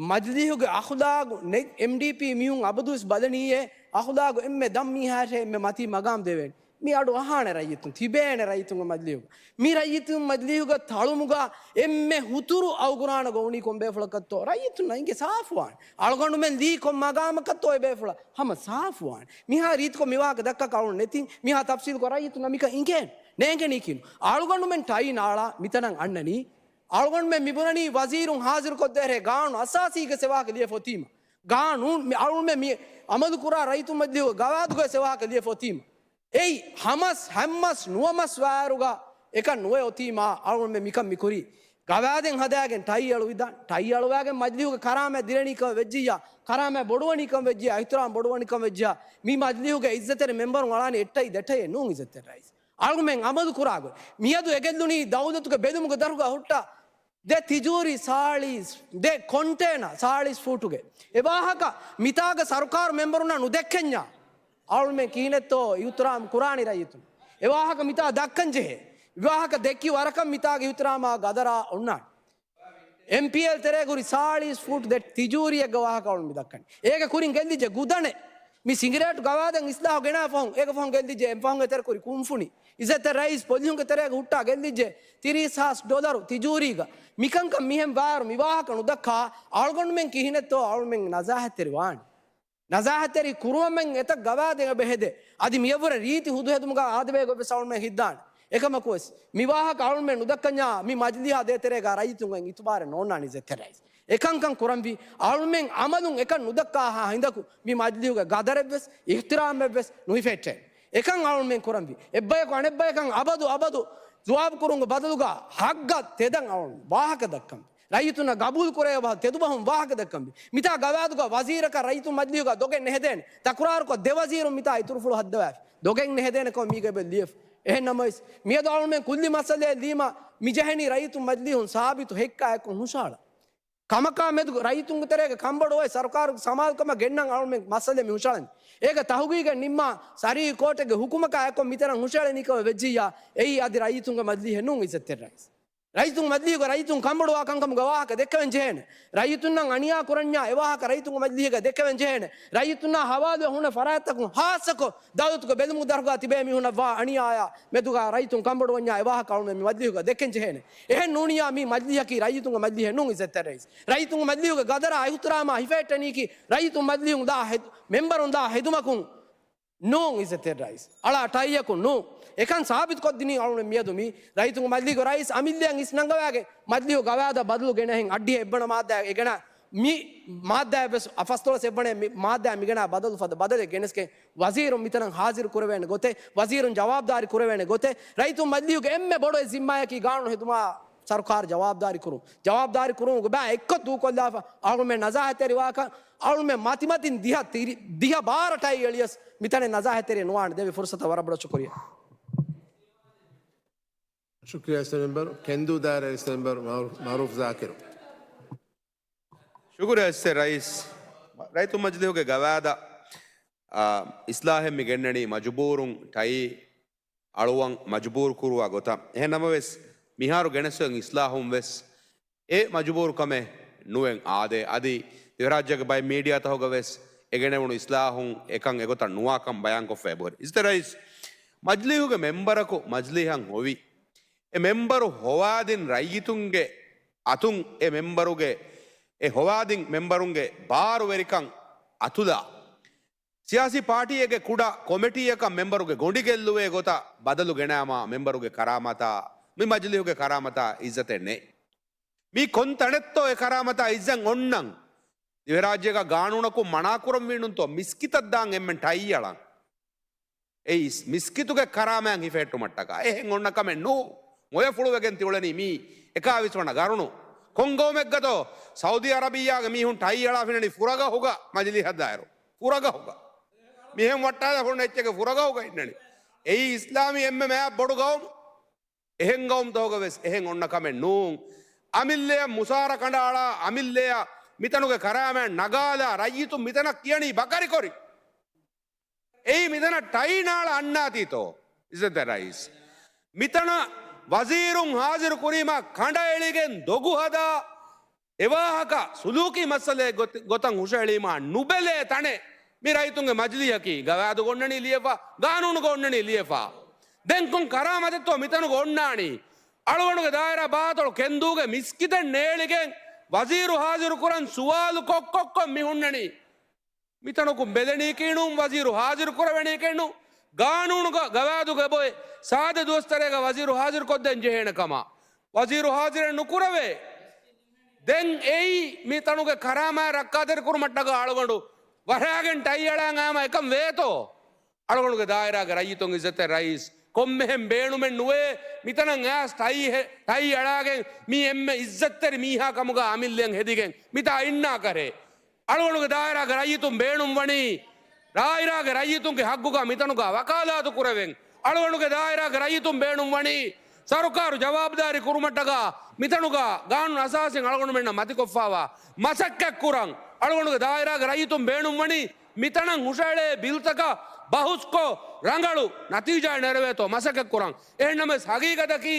މަޖިލީހުގެ އަޚުލާގު ނެތް އެމްޑީޕީ މީހުން އަބަދުވެސް ބަލަނީއޭ އަޚުލާގު އެންމެ ދަށް މީހާއެއް އެންމެ މަތީ މަގާމް ދެވޭނެ. މި އަޑު އަހާނެ ރައްޔިތުން ތިބޭނެ ރައްޔިތުންގެ މަޖިލީހުގަ. މި ރައްޔިތުން މަޖިލީހުގަ ތަޅުމުގަ އެންމެ ހުތުރު އަވުގުރާނަގަ އުނީ ކޮން ބޭފުޅަކަށްތޯ؟ ރައްޔިތުންނަށް އިނގޭ ސާފުވާން. އަޅުގަނޑުމެން ލީ ކޮން މަގާމަކަށްތޯ އެ ބޭފުޅަށް؟ ހަމަ ސާފުވާން. މިހާ ރީތިކޮށް މިވާހަކަ ދައްކާކަށް އަޅުން ނެތިން. މިހާ ތަފްސީލްކޮށް ރައްޔިތުންނަށް މިކަން އިނގޭން. ނޭނގެނީކީނު. އަޅުގަނޑުމެން ޓައި ނާޅާ މިތަނަށް އަންނަނީ އަޅުގަނޑުމެން މިބުނަނީ ވަޒީރުން ހާޒިރުކޮށްދޭހޭ ގާނޫނު އަސާސީގެ ސެވާކަށް ލިޔެފަ އޮތީމަ. ގާނޫނު މި އަޅުމެން މި އަމަލުކުރާ ރައްޔިތުން މަޖިލީހުގެ ގަވާއިދުގެ ސެވާކަށް ލިޔެފަ އޮތީމަ. އެއީ ހަމަސް ހަމަސް ނުވަމަސް ވާއިރުގަ އެކަން ނުވެ އޮތީމާ އަޅުމެން މިކަން މި ކުރީ. ގަވާއިދެއް ހަދާގެން ޓައި އަޅުވިދާން. ޓައި އަޅުވާގެން މަޖިލީހުގެ ކަރާމަތް ދިރަނީ ކަމަށް ވެއްޖިއްޔާ، ކަރާމަތް ބޮޑުވަނީ ކަމަށް ވެއްޖިއްޔާ، އިޙްތިރާމް ބޮޑުވަނީ ކަމަށް ވެއްޖިއްޔާ، މި މަޖިލީހުގެ އިއްޒަތްތެރި މެމްބަރުން އަޅާނީ އެއްޓައި ދެޓައެއް ނޫން އިއްޒަތްތެރި ރައީސް. އަޅުމެން އަމަލު ކުރާގޮތް. މިއަދު އެ ގެއްލުނީ ދައުލަތުގެ ބެލުމުގެ ދަށުގަ ހުއްޓާ ދެ ތިޖޫރީ ސާޅީސް، ދެ ކޮންޓޭނަ ސާޅީސް ފޫޓުގެ. އެ ވާހަކަ މިތާގަ ސަރުކާރު މެމްބަރުންނާ ނުދެއްކެންޏާ އަޅުމެން ކިހިނެއްތޯ އިޙްތިރާމް ކުރާނީ ރައްޔިތުން؟ އެ ވާހަކަ މިތާ ދައްކަން ޖެހޭ. ވާހަކަ ދެއްކި ވަރަކަށް މިތާގެ އިޙްތިރާމާ ގަދަރާ އޮންނާނެ. އެމްޕީއެލް ތެރޭގަ ހުރި ސާޅީސް ފޫޓް ދެ ތިޖޫރީއެއްގެ ވާހަކަ އަޅުން މި ދައްކަނީ. އޭގެ ކުރިން ގެއްލިއްޖެ ގުދަނެއް. މި ސިނގިރޭޓު ގަވާއިދެއް އިސްލާހު ގެނާ ފަހުން، އޭގެ ފަހުން ގެއްލިއްޖެ އެ ފަހުން އެތެރެ ކުރި ކުންފުނި. އިއްޒަތްތެރި ރައީސް ޕޮލިހުންގެ ތެރޭގަ ހުއްޓާ ގެއްލިއްޖެ ތިރީސް ހާސް ޑޮލަރު ތިޖޫރީގަ. މިކަންކަން މިހެން ވާއިރު މި ވާހަކަ ނުދައްކާ އަޅުގަނޑުމެން ކިހިނެއްތޯ އަޅުމެން ނަޒާހަތްތެރި ވާނީ. ނަޒާހަތްތެރި ކުރުމަށް އެތައް ގަވާއިދެއް އެބަ ހެދޭ. އަދި މިއަށްވުރެ ރީތި ހުދުހެދުމުގަ އާދެވޭ ގޮތްވެސް އަޅުމެން ހިއްދާނެ. އެކަމަކުވެސް، މި ވާހަކަ އަޅުމެން ނުދައްކަންޏާ، މި މަޖިލީހާ ދޭތެރޭގަ ރައްޔިތުންގެ އިތުބާރެއް ނޯންނާނެ އިއްޒަތްތެރި ރައީސް. އެކަންކަން ކުރަންވީ، އަޅުމެން އަމަލުން އެކަން ނުދައްކާހާ ހިނދަކު، މި މަޖިލީހުގެ ގަދަރެއްވެސް، އިޙްތިރާމެއްވެސް ނުހިފެއްޓޭނެ. އެކަން އަޅުމެން ކުރަންވީ. އެއްބަޔަކު އަނެއްބަޔަކަށް އަބަދު އަބަދު ޖުވާބު ކުރުމުގެ ބަދަލުގަ ހައްގަށް ތެދަށް އަޅުން ވާހަކަ ދައްކަން. ރައްޔިތުންނަށް ގަބޫލު ކުރެވޭ ބަހަށް ތެދުބަހުން ވާހަކަ ދައްކަންވީ. މިތާ ގަވާއިދުގަ ވަޒީރަކަށް ރައްޔިތުން މަޖިލީހުގަ ދޮގެއް ނެހެދޭނެ. ތަކުރާރުކޮށް ދެ ވަޒީރުން މިތާ އިތުރުފުޅު ހައްދަވާފި. ދޮގެއް ނެހެދޭނެ ކަމަށް މީގަ އެބަ ލިޔެފަ. އެހެން ނަމަވެސް، މިއަދު އަޅުމެން ކުއްލި މައްސަލައެއް ލީމާ މި ޖެހެނީ ރައްޔިތުން މަޖިލީހުން ސާބިތު ހެއްކާ އެއްކޮށް ހުށަހަޅަން. ކަމަކާ މެދު ރައްޔިތުންގެ ތެރޭގަ ކަންބޮޑުވެ ސަރުކާރުގެ ސަމާލުކަމަށް ގެންނަން އަޅުމެން މައްސަލަ މި ހުށަޅަނީ. އޭގެ ތަހުގީގެއް ނިންމާ ސަރީ ކޯޓެއްގެ ހުކުމަކާ އެއްކޮށް މިތަނަށް ހުށައެޅެނީ ކަމަށް ވެއްޖިއްޔާ، އެއީ އަދި ރައްޔިތުންގެ މަޖިލީހެއް ނޫން އިއްޒަތްތެރި ރައީސް. ރައްޔިތުން މަޖިލީހުގަ ރައްޔިތުން ކަންބޮޑުވާ ކަންކަމުގެ ވާހަކަ ދެއްކެވެން ޖެހޭނެ. ރައްޔިތުންނަށް އަނިޔާ ކުރަންޏާ އެ ވާހަކަ ރައްޔިތުންގެ މަޖިލީހެއްގަ ދެއްކެވެން ޖެހޭނެ. ރައްޔިތުންނާ ހަވާލުވެ ހުންނަ ފަރާތްތަކުން ހާއްސަކޮށް ދައުލަތުގެ ބެލުމުގެ ދަށުގަ ތިބޭ މީހުންނަށް ވާ އަނިޔާއާ މެދުގަ ރައްޔިތުން ކަންބޮޑުވަންޏާ އެ ވާހަކަ އަޅުމެން މި މަޖިލީހުގަ ދެއްކެން ޖެހޭނެ. އެހެން ނޫނިއްޔާ މީ މަޖިލީހަކީ ރައްޔިތުންގެ މަޖިލީހެއް ނޫން އިއްޒަތްތެރި ރައީސް. ރައްޔިތުންގެ މަޖިލީހުގެ ގަދަރާ އިޙްތިރާމާ ހިފެހެއްޓެނީކީ ރައްޔިތުން މަޖިލީހުން ދާ ހެދު-، މެމްބަރުން ދާ ހެދުމަކުން ނޫން އިއްޒަތްތެރި ރައީސް. އަޅާ ޓައިއަކުން ނޫން. އެކަން ސާބިތުކޮށްދިނީ އަޅުގަނޑު މިއަދު މީ ރައްޔިތުންގެ މަޖިލީހުގެ ރައީސް އަމިއްލައަށް އިސްނަންގަވާގެން މަޖިލީހު ގަވާއިދަށް ބަދަލު ގެނަހެން އަށްޑިހަ އެއްވަނަ މާއްދާ އެ ގެނަ މި މާއްދާއަށް ވެސް އަފަސްދޮޅަސް އެއްވަނޭ މި މާއްދާ މިގަނާ ބަދަލު ފަދަ ބަދަލެއް ގެނެސްގެން ވަޒީރުން މިތަނަށް ހާޒިރު ކުރެވޭނެ ގޮތެއް، ވަޒީރުން ޖަވާބުދާރި ކުރެވޭނެ ގޮތެއް، ރައްޔިތުން މަޖިލީހުގެ އެންމެ ބޮޑު އެއް ޒިންމާއަކީ ގާނޫނު ހެދުމާ ސަރުކާރު ޖަވާބުދާރި ކުރުން. ޖަވާބުދާރި ކުރުމުގެ ބައި އެއްކޮށް ދޫކޮށްލާފަ، އަޅުމެން ނަޒާހަތްތެރިވާކަން، އަޅުމެން މަތިމަތިން ދިހަ ތިރި، ދިހަ ބާރަ ޓައި އެޅިޔަސް މިތަނެއް ނަޒާހަތްތެރި ނުވާނެ. ދެވި ފުރުސަތަށް ވަރަށް ބޮޑަށް ޝުކުރިއްޔާ. ޝުކުރިއްޔާ އިސް މެމްބަރު. ކެންދޫ ދާއިރާ އިސް މެމްބަރު މައުރޫފް، މައުރޫފް ޒާކިރު. ޝުކުރިއްޔާ އިސް ރައީސް. ރައްޔިތުން މަޖިލީހުގެ ގަވާއިދަށް، އާ، އިސްލާހެއް މި ގެންނަނީ މަޖުބޫރުން ޓައި އަޅުވަން މަޖުބޫރު ކުރުވާ ގޮތަށް. އެހެން ނަމަވެސް، މިހާރު ގެނެސްވެ އިސްލާހުން ވެސް އެ މަޖުބޫރުކަމެއް ނުވެން އާދޭ. އަދި ދިވެހިރާއްޖޭގެ ބައެއް މީޑިއާތަކުގަ ވެސް އެ ގެނެވުނު އިސްލާހުން އެކަން އެގޮތަށް ނުވާކަން ބަޔާންކޮށްފަ އެބަހުރި. އިސްތެ ރައީސް، މަޖިލީހުގެ މެމްބަރަކު މަޖިލީހަށް ހޮވި އެ މެމްބަރު ހޮވާދިން ރައްޔިތުންގެ އަތުން އެ މެމްބަރުގެ އެ ހޮވާދިން މެމްބަރުންގެ ބާރުވެރިކަން އަތުލާ، ސިޔާސީ ޕާޓީއެއްގެ ކުޑަ ކޮމިޓީއަކަށް މެމްބަރުގެ ގޮނޑި ގެއްލުވޭ ގޮތަށް ބަދަލު ގެނައިމާ މެމްބަރުގެ ކަރާމަތާ މި މަޖިލީހުގެ ކަރާމަތާ އިއްޒަތެއް ނެތް. މީ ކޮން ތަނެއްތޯ އެ ކަރާމަތާ އިއްޒަތް އޮންނަން؟ ދިވެހިރާއްޖޭގަ ގާނޫނަކުން މަނާކުރަންވީނުންތޯ މިސްކިތަށް ދާން އެންމެން ޓައި އަޅަން؟ އެއީ މިސްކިތުގެ ކަރާމައަށް ހިފެހެއްޓުމަށްޓަކާ. އެހެން އޮންނަ ކަމެއް ނޫ. މޮޔަފުޅުވެގެން ތިއުޅެނީ މީ އެކާވީސް ވަނަ ގަރުނު. ކޮން ގައުމެއްގަތޯ ސައުދީ އަރަބިއްޔާގެ މީހުން ޓައި އަޅާފިނަނީ ފުރަގަހުގަ މަޖިލީހަށްދާއިރު؟ ފުރަގަހުގަ. މިހެން ވައްޓާލާފަ އޮންނަ އެއްޗެއްގެ ފުރަގަހުގަ އިންނަނީ. އެއީ އިސްލާމީ އެންމެ މާތް ބޮޑު ގައުމު. އެހެން ގައުމުތަކުގަ ވެސް އެހެން އޮންނަ ކަމެއް ނޫން. އަމިއްލަޔަށް މުސާރަ ކަނޑައަޅާ، އަމިއްލަޔަށް މިތަނުގެ ކަރާމައަށް ނަގާލާ، ރައްޔިތުން މިތަނަށް ކިޔަނީ ބަކަރިކޮށް. އެއީ މިތަނަށް ޓައި ނާޅަ އަންނާތީތޯ؟ އިއްޒަތްތެރި ރައީސް. މިތަނަށް ވަޒީރުން ހާޒިރު ކުރީމާ ކަނޑައެޅިގެން ދޮގު ހަދާ، އެވާހަކަ ސުލޫކީ މައްސަލައެއް ގޮތަ-، ގޮތަށް ހުށައެޅީމާ ނުބެލޭ ތަނެއް މި ރައްޔިތުންގެ މަޖިލީހަކީ. ގަވާއިދުގަ އޮންނަނީ ލިޔެފަ، ގާނޫނުގަ އޮންނަނީ ލިޔެފަ. ދެން ކޮން ކަރާމަތެއްތޯ މިތަނުގަ އޮންނާނީ؟ އަޅުގަނޑުގެ ދާއިރާ ބާތޮޅު ކެންދޫގެ މިސްކިތެއް ނޭޅިގެން ވަޒީރު ހާޒިރު ކުރަން ސުވާލު ކޮށްކޮށްކޮށް މި ހުންނަނީ. މިތަނަކުން ބެލެނީކީ ނޫން، ވަޒީރު ހާޒިރު ކުރެވެނީކީ ނޫން. ގާނޫނުގަ ގަވާއިދުގަ އެބައޮތް ސާދަ ދުވަސްތަރޭގަ ވަޒީރު ހާޒިރު ކޮށްދޭން ޖެހޭނެ ކަމަށް. ވަޒީރު ހާޒިރެއް ނުކުރެވޭ. ދެން އެއީ މިތަނުގެ ކަރާމާތް ރައްކާތެރި ކުރުމަށްޓަކާ އަޅުގަނޑު ވަރައިގެން ޓައި އަޅާން އައީމަ އެކަން ވޭތޯ؟ އަޅުގަނޑުގެ ދާއިރާގެ ރައްޔިތުން އިއްޒަތްތެރި ރައީސް، ކޮންމެހެން ބޭނުމެއް ނުވޭ މިތަނަށް އައިސް ޓައި ހެ-، ޓައި އަޅާގެން މީ އެންމެ އިއްޒަތްތެރި މީހާ ކަމުގަ އަމިއްލައަށް ހެދިގެން މިތާ އިންނާކަށެއް. އަޅުގަނޑުގެ ދާއިރާގެ ރައްޔިތުން ބޭނުންވަނީ، ދާއިރާގެ ރައްޔިތުންގެ ހައްގުގަ މިތަނުގަ ވަކާލާތު ކުރެވެން. އަޅުގަނޑުގެ ދާއިރާގެ ރައްޔިތުން ބޭނުންވަނީ، ސަރުކާރު ޖަވާބުދާރީ ކުރުމަށްޓަކާ މިތަނުގަ ގާނޫނު އަސާސީން އަޅުގަނޑުމެންނަށް މަތިކޮށްފައިވާ މަސައްކަތްކުރަން. އަޅުގަނޑުގެ ދާއިރާގެ ރައްޔިތުން ބޭނުންވަނީ، މިތަނަށް ހުށައެޅޭ ބިލްތަކަށް ބަހުސްކޮށް، ރަނގަޅު ނަތީޖާއެއް ނެރެވޭތޯ މަސައްކަތްކުރަން. އެހެންނަމަވެސް ހަގީގަތަކީ،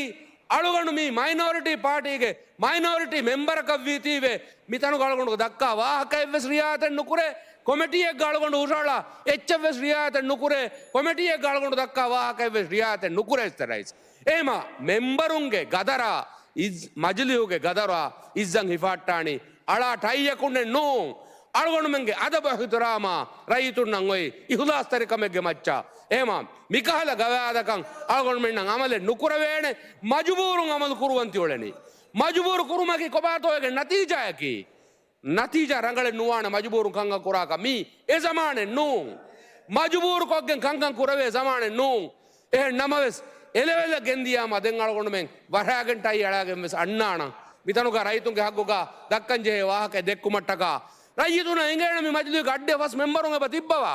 އަޅުގަނޑު މީ މައިނޯރިޓީ ޕާޓީގެ މައިނޯރިޓީ މެމްބަރަކަށްވީތީވެ، މިތަނުގަ އަޅުގަނޑު ދައްކާ ވާހަކައެއްވެސް ރިއާޔަތެއް ނުކުރޭ. ކޮމިޓީއެއްގަ އަޅުގަނޑު ހުށައަޅާ އެއްޗެއްވެސް ރިއާޔަތެއް ނުކުރޭ. ކޮމިޓީއެއްގަ އަޅުގަނޑު ދައްކާ ވާހަކައެއްވެސް ރިއާޔަތެއް ނުކުރޭ އިސްތެ ރައީސް. އެހެމަ މެމްބަރުންގެ ގަދަރާ އިޒް-، މަޖިލީހުގެ ގަދަރާ އިއްޒަތް ހިފާއްޓާނީ އަޅާ ޓައިއަކުންނެއް ނޫން. އަޅުގަނޑުމެންގެ އަދަބު އިޙްތިރާމާ ރައްޔިތުންނަށް އޮތް އިޚްލާޞްތެރިކަމެއްގެ މައްޗަށް. އެހެމަ މިކަހަލަ ގަވާއިދަކަށް އަޅުގަނޑުމެންނަށް އަމަލެއް ނުކުރެވޭނެ. މަޖުބޫރުން އަމަލު ކުރުވަން ތިއުޅެނީ. މަޖުބޫރު ކުރުމަކީ ކޮބާތޯ އޭގެ ނަތީޖާއަކީ؟ ނަތީޖާ ރަނގަޅެއް ނުވާނެ މަޖުބޫރު ކަންކަން ކުރާކަށް. މީ އެ ޒަމާނެއް ނޫން. މަޖުބޫރު ކޮށްގެން ކަންކަން ކުރެވޭ ޒަމާނެއް ނޫން. އެހެން ނަމަވެސް، އެލެވެލްއަށް ގެންދިޔާމަ ދެން އަޅުގަނޑުމެން ވަރައިގެން ޓައި އަޅާގެން ވެސް އަންނާނަން. މިތަނުގަ ރައްޔިތުންގެ ހައްގުގަ ދައްކަން ޖެހޭ ވާހަކަ ދެއްކުމަށްޓަކާ، ރައްޔިތުންނަށް އެނގޭނެ މި މަޖިލީހުގެ އައްޑިހަ ފަސް މެމްބަރުން އެބަ ތިއްބަވާ.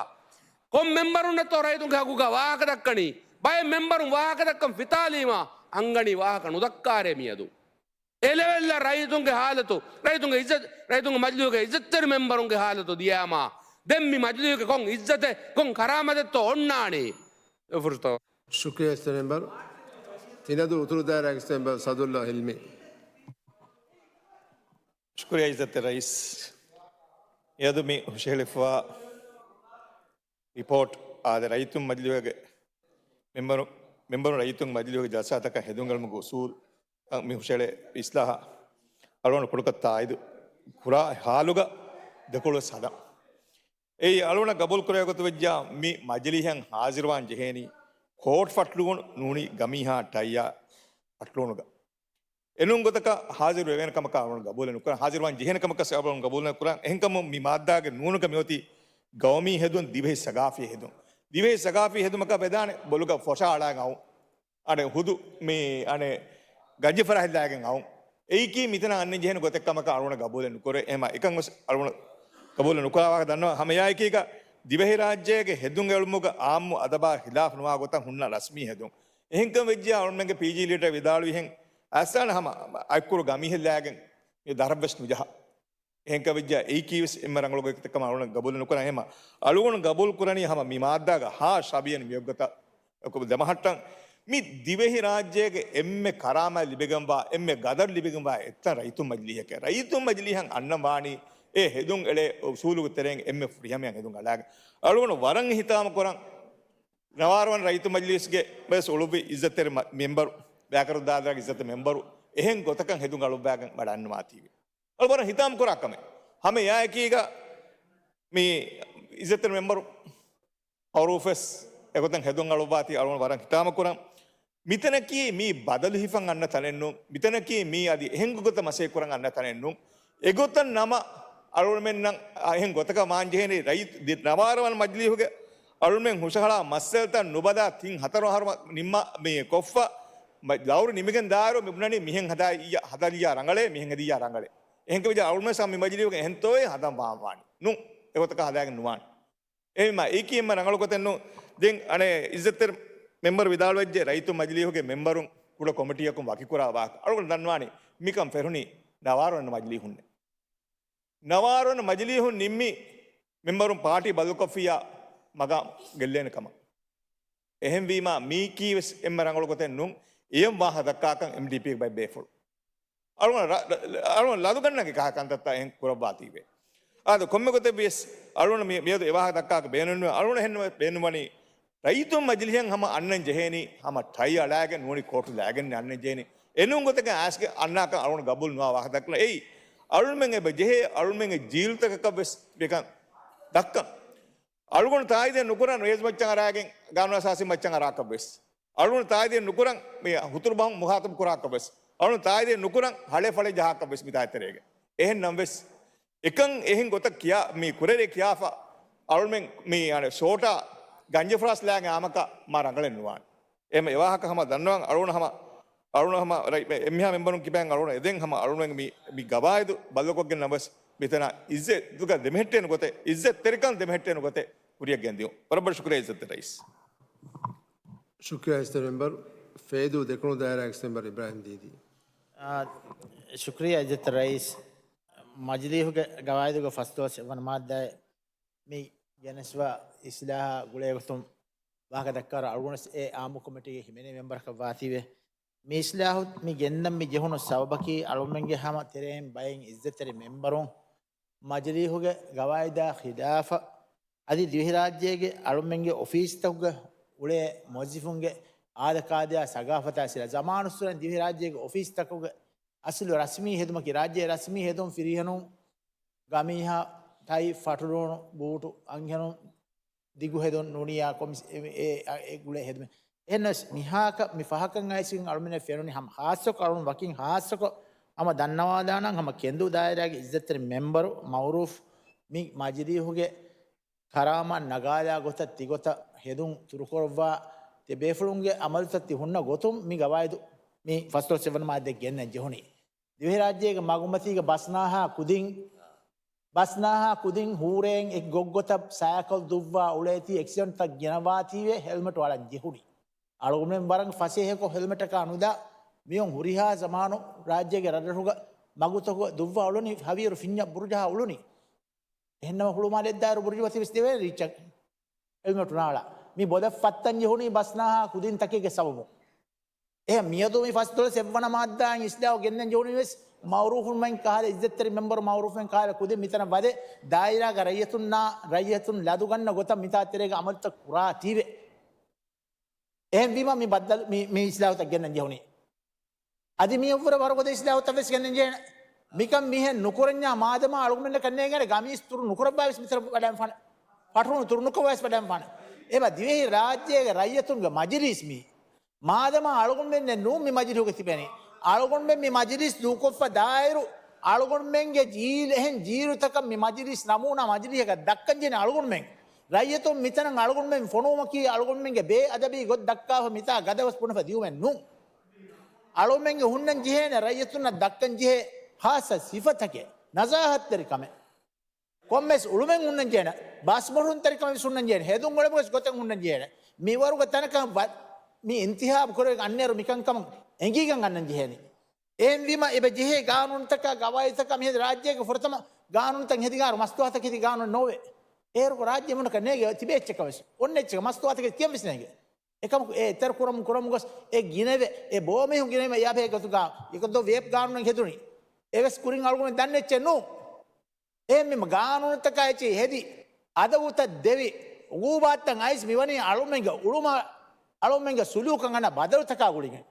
ކޮން މެމްބަރުންނެއްތޯ ރައްޔިތުންގެ ހައްގުގަ ވާހަކަ ދައްކަނީ؟ ބައެއް މެމްބަރުން ވާހަކަ ދައްކަން ފިތާލީމަ އަންގަނީ ވާހަކަ ނުދައްކާރޭ މިއަދު. އެލެވެލްއަށް ރައްޔިތުންގެ ހާލަތު، ރައްޔިތުންގެ އިއްޒަތް، ރައްޔިތުންގެ މަޖިލީހުގެ އިއްޒަތްތެރި މެމްބަރުންގެ ހާލަތު ދިޔާމާ، ދެން މި މަޖިލީހުގެ ކޮން އިއްޒަތެއް، ކޮން ކަރާމަތެއްތޯ އޮންނާނީ؟ އެ ފުރުސަތު. ޝުކުރިއްޔާ އިސްތެ މެމްބަރު. ތިނަދޫ އުތުރު ދާއިރާގެ އިސްތެ މެމްބަރު ސަދުﷲ ހިލްމީ. ޝުކުރިއްޔާ އިއްޒަތްތެރި ރައީސް. އެއަދު މި ހުށަހެޅިފައިވާ ރިޕޯޓް އާދެ، ރައްޔިތުން މަޖިލީހުގެ މެމްބަރު-، މެމްބަރުން ރައްޔިތުން މަޖިލީހުގެ ޖަލްސާތަކަށް ހެދުންގެންވުމުގެ އުސޫލް، މި ހުށަހެޅޭ އިސްލާހަށް އަޅުގަނޑު ކުޑަކޮށް ތާއީދު ކުރާ ހާލުގަ ދެކޮޅުވެސް ހަދަން. އެއީ އަޅުގަނޑަށް ގަބޫލު ކުރެވޭ ގޮތު ވެއްޖާ މި މަޖިލީހަށް ހާޒިރުވާން ޖެހޭނީ ކޯޓް ފަޓްލުވުން ނޫނީ ގަމީހާ ޓައިއާ ފަޓްލުވުނުގަ. އެނޫން ގޮތަކަށް ހާޒިރު ވެވޭނެ ކަމަކަށް އަޅުގަނޑު ގަބޫލެއް ނުކުރަން. ހާޒިރު ވާން ޖެހޭނެ ކަމަކަށް އަޅުގަނޑު ގަބޫލެއް ނުކުރަން. އެހެންކަމުން މި މާއްދާގެ ނޫނުގަ މިއޮތީ ގައުމީ ހެދުން، ދިވެހި ސަގާފީ ހެދުން. ދިވެހި ސަގާފީ ހެދުމަކަށް ވެދާނެ ބޮލުގަ ފޮށާ އަޅާ ގައު އަނެއް ހުދު މި އަނެއް ގަންޖެފަރާ ހިއްލާގެން އައުން. އެއީކީ މިތަނަށް އަންނަން ޖެހޭނެ ގޮތެއް ކަމަކަށް އަޅުގަނޑަށް ގަބޫލެއް ނުކުރޭ. އެހެމަ އެކަން ވެސް އަޅުގަނޑު ގަބޫލެއް ނުކުރާ ވާހަކަ ދަންނަވަން. ހަމަ އެއާއެކީގަ ދިވެހިރާއްޖޭގެ ހެދުން އެޅުމުގަ އާއްމު އަދަބާ ހިލާފް ނުވާ ގޮތަށް ހުންނަ ރަސްމީ ހެދުން. އެހެންކަމަށް ވެއްޖެ އަޅުމެންގެ ޕީޖީ ލީޑަރ ވިދާޅުވިހެން އައިސްލާން ހަމަ އަތްކުރު ގަމީހެއްލާގެން މި ދަރަށްވެސް ނުޖަހާ. އެހެންކަމަށް ވެއްޖެ އެއީކީވެސް އެންމެ ރަނގަޅު ގޮތެއް ކަމަށް އަޅުގަނޑު ގަބޫލެއް ނުކުރަން. އެހެމަ އަޅުގަނޑު ގަބޫލު ކުރަނީ ހަމަ މި މާއްދާގަ ހާ ޝަބިޔަން މިއޮއްގޮތަށް ދެމަހައްޓަން. މި ދިވެހިރާއްޖޭގެ އެންމެ ކަރާމާތް ލިބިގެންވާ، އެންމެ ގަދަރު ލިބިގެންވާ އެއްތަން ރައްޔިތުން މަޖިލީހެކޭ. ރައްޔިތުން މަޖިލީހަށް އަންނަން ވާނީ އެ ހެދުން އެޅޭ އުސޫލުގެ ތެރެއިން އެންމެ ފުރިހަމަޔަށް ހެދުން އަޅާގެން. އަޅުގަނޑު ވަރަށް އިހްތިރާމް ކުރަން. ނަވާރަވަން ރައްޔިތު މަޖިލީސްގެ ވެސް އުޅުއްވި އިއްޒަތްތެރި މަ-، މެމްބަރު، ބައިކަރުދާދާގެ އިއްޒަތްތެރި މެމްބަރު، އެހެން ގޮތަކަށް ހެދުން އަޅުއްވާގެން ވަޑައިންނަވާތީވެ. އަޅު ވަރަށް ހިތާމަ ކުރާ ކަމެއް. ހަމަ އެއާއެކީގަ މި އިއްޒަތްތެރި މެމްބަރު މައުރޫފް ވެސް އެގޮތަށް ހެދުން އަޅުއްވާތީ އަޅު ވަރަށް ހިތާމަ ކުރަން. މިތަނަކީ މީ ބަދަލު ހިފަން އަންނަ ތަނެއް ނޫން. މިތަނަކީ މީ އަދި އެހެން ގޮތަށް މަސައްކަތް ކުރަން އަންނަ ތަނެއް ނޫން. އެގޮތަށް ނަމަ އަޅުމެންނަށް އެހެން ގޮތަކަށް ވާން ޖެހޭނީ ރައްޔިތު ދި-، ނަވާރަވަން މަޖިލީހުގެ އަޅުމެން ހުށަހަޅާ މައްސަލަތައް ނުބަލާ ތިން ހަތަރު އަހަރު ނިންމާ މި ކޮށްފަ މަ-، ލައުރު ނިމިގެން ދާއިރު މި ބުނަނީ މިހެން ހަދާ އިއްޔާ ހަދާލިއްޔާ ރަނގަޅޭ، މިހެން ހެދިއްޔާ ރަނގަޅޭ. އެހެންކަމަށް އަޅުމެން ސަމް މި މަޖިލީހުގެ އެހެންތޯއޭ ހަދަން ވާން ވާނީ. ނޫން. އެގޮތަކަށް ހަދާގެން ނުވާނެ. އެހެންމަ އެއީކީ އެންމެ ރަނގަޅު ގޮތެއް ނޫން. ދެން އަނެއް އިއްޒަތްތެރި މެމްބަރު ވިދާޅުވެއްޖެ ރައްޔިތު މަޖިލީހުގެ މެމްބަރުން ކުޑަ ކޮމިޓީއަކުން ވަކިކުރާ ވާހަކަ. އަޅުގަނޑު ދަންނަވާނީ މިކަން ފެށުނީ ނަވާރަވަން މަޖިލީހުންނޭ. ނަވާރަވަން މަޖިލީހުން ނިންމީ މެމްބަރުން ޕާޓީ ބަދަލުކޮށްފިއްޔާ މަގާމު ގެއްލޭނެ ކަމަށް. އެހެންވީމާ މީކީ ވެސް އެންމެ ރަނގަޅު ގޮތެއް ނޫން. އެޔަށް ވާހަކަ ދައްކާކަން އެމްޑީޕީގެ ބައެއް ބޭފުޅުން އަޅުގަނޑު ރަ-، ރަ-، އަޅުގަނޑު ލަދުގަންނަން އެކަހަލަ ކަންތައްތައް އެހެން ކުރައްވާތީވެ. އާދެ، ކޮންމެ ގޮތެއް ވިޔަސް އަޅުގަނޑު މި-، މިއަދު އެ ވާހަކަ ދައްކާކަށް ބޭނުން ނުވޭ. އަޅުގަނޑު އެހެން ބޭނުންވަނީ ރައްޔިތުން މަޖިލީހަށް ހަމަ އަންނަން ޖެހޭނީ، ހަމަ ޓައި އަޅާގެން ނޫނީ ކޯޓު ލައިގެން އަންނަން ޖެހޭނީ. އެނޫން ގޮތަކަށް އައިސްގެ އަންނާކަން އަޅުގަނޑު ގަބޫލު ނުވާ ވާހަކަ ދައްކަން. އެއީ އަޅުމެން އެބަ ޖެހޭ އަޅުމެންގެ ޖީލުތަކަކަށް ވެސް މިކަން ދައްކަން. އަޅުގަނޑު ތާއީދެއް ނުކުރަން ރޭޒް މައްޗަށް އަރާގެން ގާނޫނު އަސާސީ މައްޗަށް އަރާކަށް ވެސް. އަޅުގަނޑު ތާއީދެއް ނުކުރަން މި ހުތުރު ބަހުން މުޚާތަބު ކުރާކަށް ވެސް. އަޅުގަނޑު ތާއީދެއް ނުކުރަން ހަޅޭ ފަޅޭ ޖަހާކަށް ވެސް މިތާ ތެރޭގަ. އެހެން ނަމަވެސް އެކަން އެހެން ގޮތަށް ކިޔާ، މި ކުރެރޭ ކިޔާފަ އަޅުމެން މި އަނެއް ޝޯޓާ ގަންޖެފުރާސް ލާގެ އާމަކަށް މާ ރަނގަޅެއް ނުވާނެ. އެމަ އެވާހަކަ ހަމަ ދަންނަވަން އަޅުން ހަމަ، އަޅުން ހަމަ ރައި-، އެ-، އެންމެހާ މެމްބަރުން ކިބައިން އަޅުން އެދެން ހަމަ އަޅުން މި، މި ގަވާއިދު ބައްލަކޮށްގެން ނަމަވެސް މިތަނަށް އިއްޒަތުގަ ދެމެހެއްޓޭނެ ގޮތެއް، އިއްޒަތްތެރިކަން ދެމެހެއްޓޭނެ ގޮތެއް ކުރިއަށް ގެންދިއުން. ވަރަށް ބޮޑަށް ޝުކުރިއްޔާ އިއްޒަތްތެރި ރައީސް. ޝުކުރިއްޔާ އިއްޒަތްތެރި މެމްބަރު. ފޭދޫ ދެކުނު ދާއިރާގެ މެމްބަރު އިބްރާހިމް ދީދީ. އާ، ޝުކުރިއްޔާ އިއްޒަތްތެރި ރައީސް. މަޖިލީހުގެ ގަވާއިދުގެ ފަސްދޮޅަސް އެއްވަނަ މާއްދާއެއް މި ގެނެސްވާ އިސްލާހާ ގުޅޭގޮތުން ވާހަކަ ދައްކާއިރު އަޅުގަނޑު އެ އާއްމު ކޮމިޓީގެ ހިމެނޭ މެމްބަރަކަށް ވާތީވެ. މި އިސްލާހު މި ގެންނަން މި ޖެހުނު ސަބަބަކީ އަޅުމެންގެ ހަމަ ތެރެއިން ބައެއް އިއްޒަތްތެރި މެމްބަރުން މަޖިލީހުގެ ގަވާއިދާ ޚިލާފަށް އަދި ދިވެހިރާއްޖޭގެ އަޅުމެންގެ އޮފީސްތަކުގަ އުޅޭ މުވައްޒިފުންގެ އާދަ ކާދަޔާ ސަގާފަތާ ސިލަ ޒަމާނުއްސުރެން ދިވެހިރާއްޖޭގެ އޮފީސްތަކުގެ އަސްލު ރަސްމީ ހެދުމަކީ ރާއްޖޭ ރަސްމީ ހެދުން ފިރިހެނުން ގަމީހާ ޓައި ފަޓުރޫނު ބޫޓު އަންހެނުން ދިގު ހެދުން ނޫނިއްޔާ ކޮމިސް އެ، އެ، އެ، އެ ގުޅޭ ހެދުމެއް. އެހެންނަމަވެސް މިހާކަށް މި ފަހަކަށް އައިސްގެން އަޅުމެންނަށް ފެނުނީ ހަމަ ހާއްސަކޮށް އަޅުން ވަކިން ހާއްސަކޮށް ހަމަ ދަންނަވާލާނަން ހަމަ ކެނދޫ ދާއިރާގެ އިއްޒަތްތެރި މެމްބަރު މައުރޫފް މި މަޖިލީހުގެ ކަރާމަތް ނަގާލާ ގޮތަށް ތިގޮތަށް ހެދުން ތުރުކުރައްވާ ތި ބޭފުޅުންގެ އަމަލުތައް ތި ހުންނަ ގޮތުން މި ގަވާއިދު މި ފަސްދޮޅަސް އެއްވަނަ މާއްދަ ގެންނަން ޖެހުނީ. ދިވެހިރާއްޖޭގެ މަގުމަތީގެ ބަސްނާހާ ކުދިން، ބަސްނާހާ ކުދިން ހޫރޭން އެކި ގޮށްގޮތަށް ސައިކަލް ދުއްވާ އުޅޭތީ އެކްސިޑެންޓްތައް ގިނަވާތީވެ ހެލްމެޓު އަޅަން ޖެހުނީ. އަޅުގަނޑުމެން ވަރަށް ފަސޭހަކޮށް ހެލްމެޓަކާ ނުދާ މިއޮން ހުރިހާ ޒަމާނު ރާއްޖޭގެ ރަށްރަށުގަ މަގުތަކުގަ ދުއްވާ އުޅުނީ ހަވީރު ފިންޏަށް ބުރުޖަހާ އުޅުނީ. އެހެންނަމަ ހުޅުމާލެއްދާއިރު ބުރުޖު ވަތިވެސް ދެވޭނެ ރީއްޗަށް ހެލްމެޓު ނާޅާ. މި ބޮލަށް ފައްތަން ޖެހުނީ ބަސްނާހާ ކުދިންތަކެއްގެ ސަބަބުން. އެހެން މިއަދު މި ފަސްދޮޅަސް އެއްވަނަ މާއްދާއިން އިސްލާހު ގެންނަން ޖެހުނީވެސް މައުރޫފުން މައިން ކަހަލަ އިއްޒަތްތެރި މެމްބަރު މައުރޫފެން ކަހަލަ ކުދިން މިތަނަށް ވަދެ ދާއިރާގަ ރައްޔިތުންނާ ރައްޔިތުން ލަދުގަންނަ ގޮތަށް މިތާ ތެރޭގަ އަމަލުތައް ކުރާތީވެ. އެހެންވީމަ މި ބައްދަލު، މި، މި އިސްލާހުތައް ގެންނަން ޖެހުނީ. އަދި މިއަށްވުރެ ވަރުގަދަ އިސްލާހުތައް ވެސް ގެންނަން ޖެހޭނެ. މިކަން މިހެން ނުކުރަންޏާ މާދަމާ އަޅުގަނޑަކަށް ނޭނގޭނެ ގަމީސް ތުރު ނުކުރައްވާ ވެސް މިތަނަށް ވަޑައިން ފާނެ. ފަޓުރޫނު ތުރު ނުކޮށް ވެސް ވަޑައިން ފާނެ. އެބަ ދިވެހި ރާއްޖޭގެ ރައްޔިތުންގެ މަޖިލީސް މީ. މާދަމާ އަޅުގަނޑުމެންނެއް ނޫން މި މަޖިލީހުގަ ތިބެނީ. އަޅުގަނޑުމެން މި މަޖިލީސް ދޫކޮށްފަ ދާއިރު، އަޅުގަނޑުމެންގެ ޖީލް އެހެން ޖީލުތަކަށް މި މަޖިލީސް ނަމޫނާ މަޖިލީހަކަށް ދައްކަން ޖެހޭނެ އަޅުގަނޑުމެން. ރައްޔިތުން މިތަނަށް އަޅުގަނޑުމެން ފޮނުވުމަކީ އަޅުގަނޑުމެންގެ ބޭއަދަބީ ގޮތް ދައްކާފަ މިތާ ގަދަވެސް ބުނެފަ ދިއުމެއް ނޫން. އަޅުމެންގެ ހުންނަން ޖެހޭނެ ރައްޔިތުންނަށް ދައްކަން ޖެހޭ ހާއްސަ ސިފަތަކެއް، ނަޒާހަތްތެރިކަމެއް. ކޮންމެސް އުޅުމެއް ހުންނަން ޖެހޭނެ، ބާސްމޮށުންތެރިކަމެއް ވެސް ހުންނަން ޖެހޭނެ، ހެދުން އުޅެމުގެ ގޮތެއް ހުންނަން ޖެހޭނެ. މިވަރުގެ ތަނަކަށް ވަ-، މި އިންތިހާބު ކުރެވި އަންނޭރު މިކަންކަމުން އެނގީގަން އަންނަން ޖެހޭނެ. އެހެންވީމަ އެބަ ޖެހޭ ގާނޫނުތަކާ ގަވާއިދުތަކާ މިހެން ރާއްޖޭގެ ފުރަތަމަ ގާނޫނުތައް ހެދިގާރު މަސްތުވާތަކެތި ގާނޫނު ނޯވެ. އޭރު ރާއްޖެ މުނަކަ ނޭގެ ތިބޭ އެއްޗަކަށް ވެސް. އޮންނަ އެއްޗަކަށް މަސްތުވާތަކެތި ކިޔަން ވެސް ނޭގެ. އެކަމަކު އެ އެތެރެ ކުރަމުން ކުރަމުން ގޮސް އެ ގިނެވެ، އެ ބޯމީހުން ގިނެވީމަ ޔާބޭ ގޮތުގާ އެކަދޯ ވޭޕް ގާނޫނެއް ހެދުނީ. އެވެސް ކުރިން އަޅުގަނޑު ދަންނަ އެއްޗެއް ނޫ. އެހެން މި ގާނޫނުތަކާ އެއްޗެހި ހެދި، އަދަބުތައް ދެވި، އުގޫބާތައް އައިސް މިވަނީ އަޅުމެންގެ އުޅުމަށް، އަޅުމެންގެ ސުލޫކަށް އަންނަ ބަދަލުތަކާ ގުޅިގެން.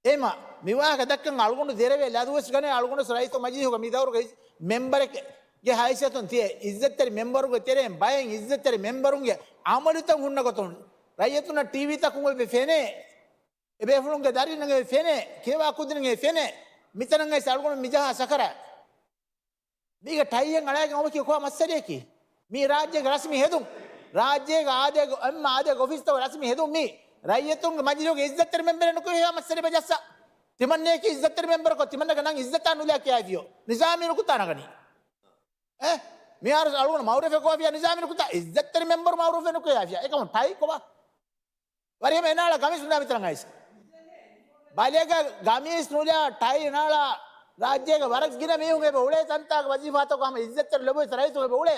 އެހެމަ މިވާހަކަ ދައްކަން އަޅުގަނޑު ދެރަވޭ ލަދުވެސް ގަނެ އަޅުގަނޑު ރައީސު މަޖިލީހުގެ މި ދައުރުގެ މެމްބަރެއްގެ ހައިސިއްޔަތުން ތިޔަ އިއްޒަތްތެރި މެމްބަރުގެ ތެރެއިން ބައެއް އިއްޒަތްތެރި މެމްބަރުންގެ އަމަލުތައް ހުންނަ ގޮތުން ރައްޔިތުންނަށް ޓީވީތަކުން އެބަ ފެނޭ. އެބޭފުޅުންގެ ދަރިންނަށް އެ ފެނޭ، ކިޔަވާ ކުދިންނަށް އެ ފެނޭ، މިތަނަށް އައިސް އަޅުގަނޑު މިޖަހާ ސަކަރާތް. މީގެ ޓައިއެއް އަޅާގެން އޮވެކި ކޮބާ މައްސަލަޔަކީ؟ މީ ރާއްޖޭގެ ރަސްމީ ހެދުން. ރާއްޖޭގެ އާދައިގެ އެންމެ އާދައިގެ އޮފީސްތައް ރަސްމީ ހެދުން މީ. ރައްޔިތުންގެ މަޖިލީހުގެ އިއްޒަތްތެރި މެމްބަރެއް ނުކުރެވޭ މައްސަލަ އެބަ ޖައްސާ. ތިމަންނަޔަކީ އިއްޒަތްތެރި މެމްބަރަކަށް ތިމަންނަގެ ނަން އިއްޒަތާ ނުލާ ކިޔާފިޔޯ. ނިޒާމީ ނުކުތާ ނަގަނީ. އެ؟ މިހާރު އަޅުގަނޑު މައުރޫފެއް ކޮވާފިޔާ ނިޒާމީ ނުކުތާ އިއްޒަތްތެރި މެމްބަރު މައުރޫފެއް ނުކުރެވިޔާފިޔާ. އެކަމު ޓައި ކޮބާ؟ ވަރިހަމަ އެނާޅާ ގަމީސް ނުލާ މިތަނަށް އައިސް. ބަލޭގަ ގަމީސް ނުލާ ޓައި އެނާޅާ ރާއްޖޭގެ ވަރަށް ގިނަ މީހުން އެބަ އުޅޭ ތަންތާގެ ވަޒީފާތަކު ހަމަ އިއްޒަތްތެރި ލޮބުވެތި ރައީސު އެބަ އުޅޭ.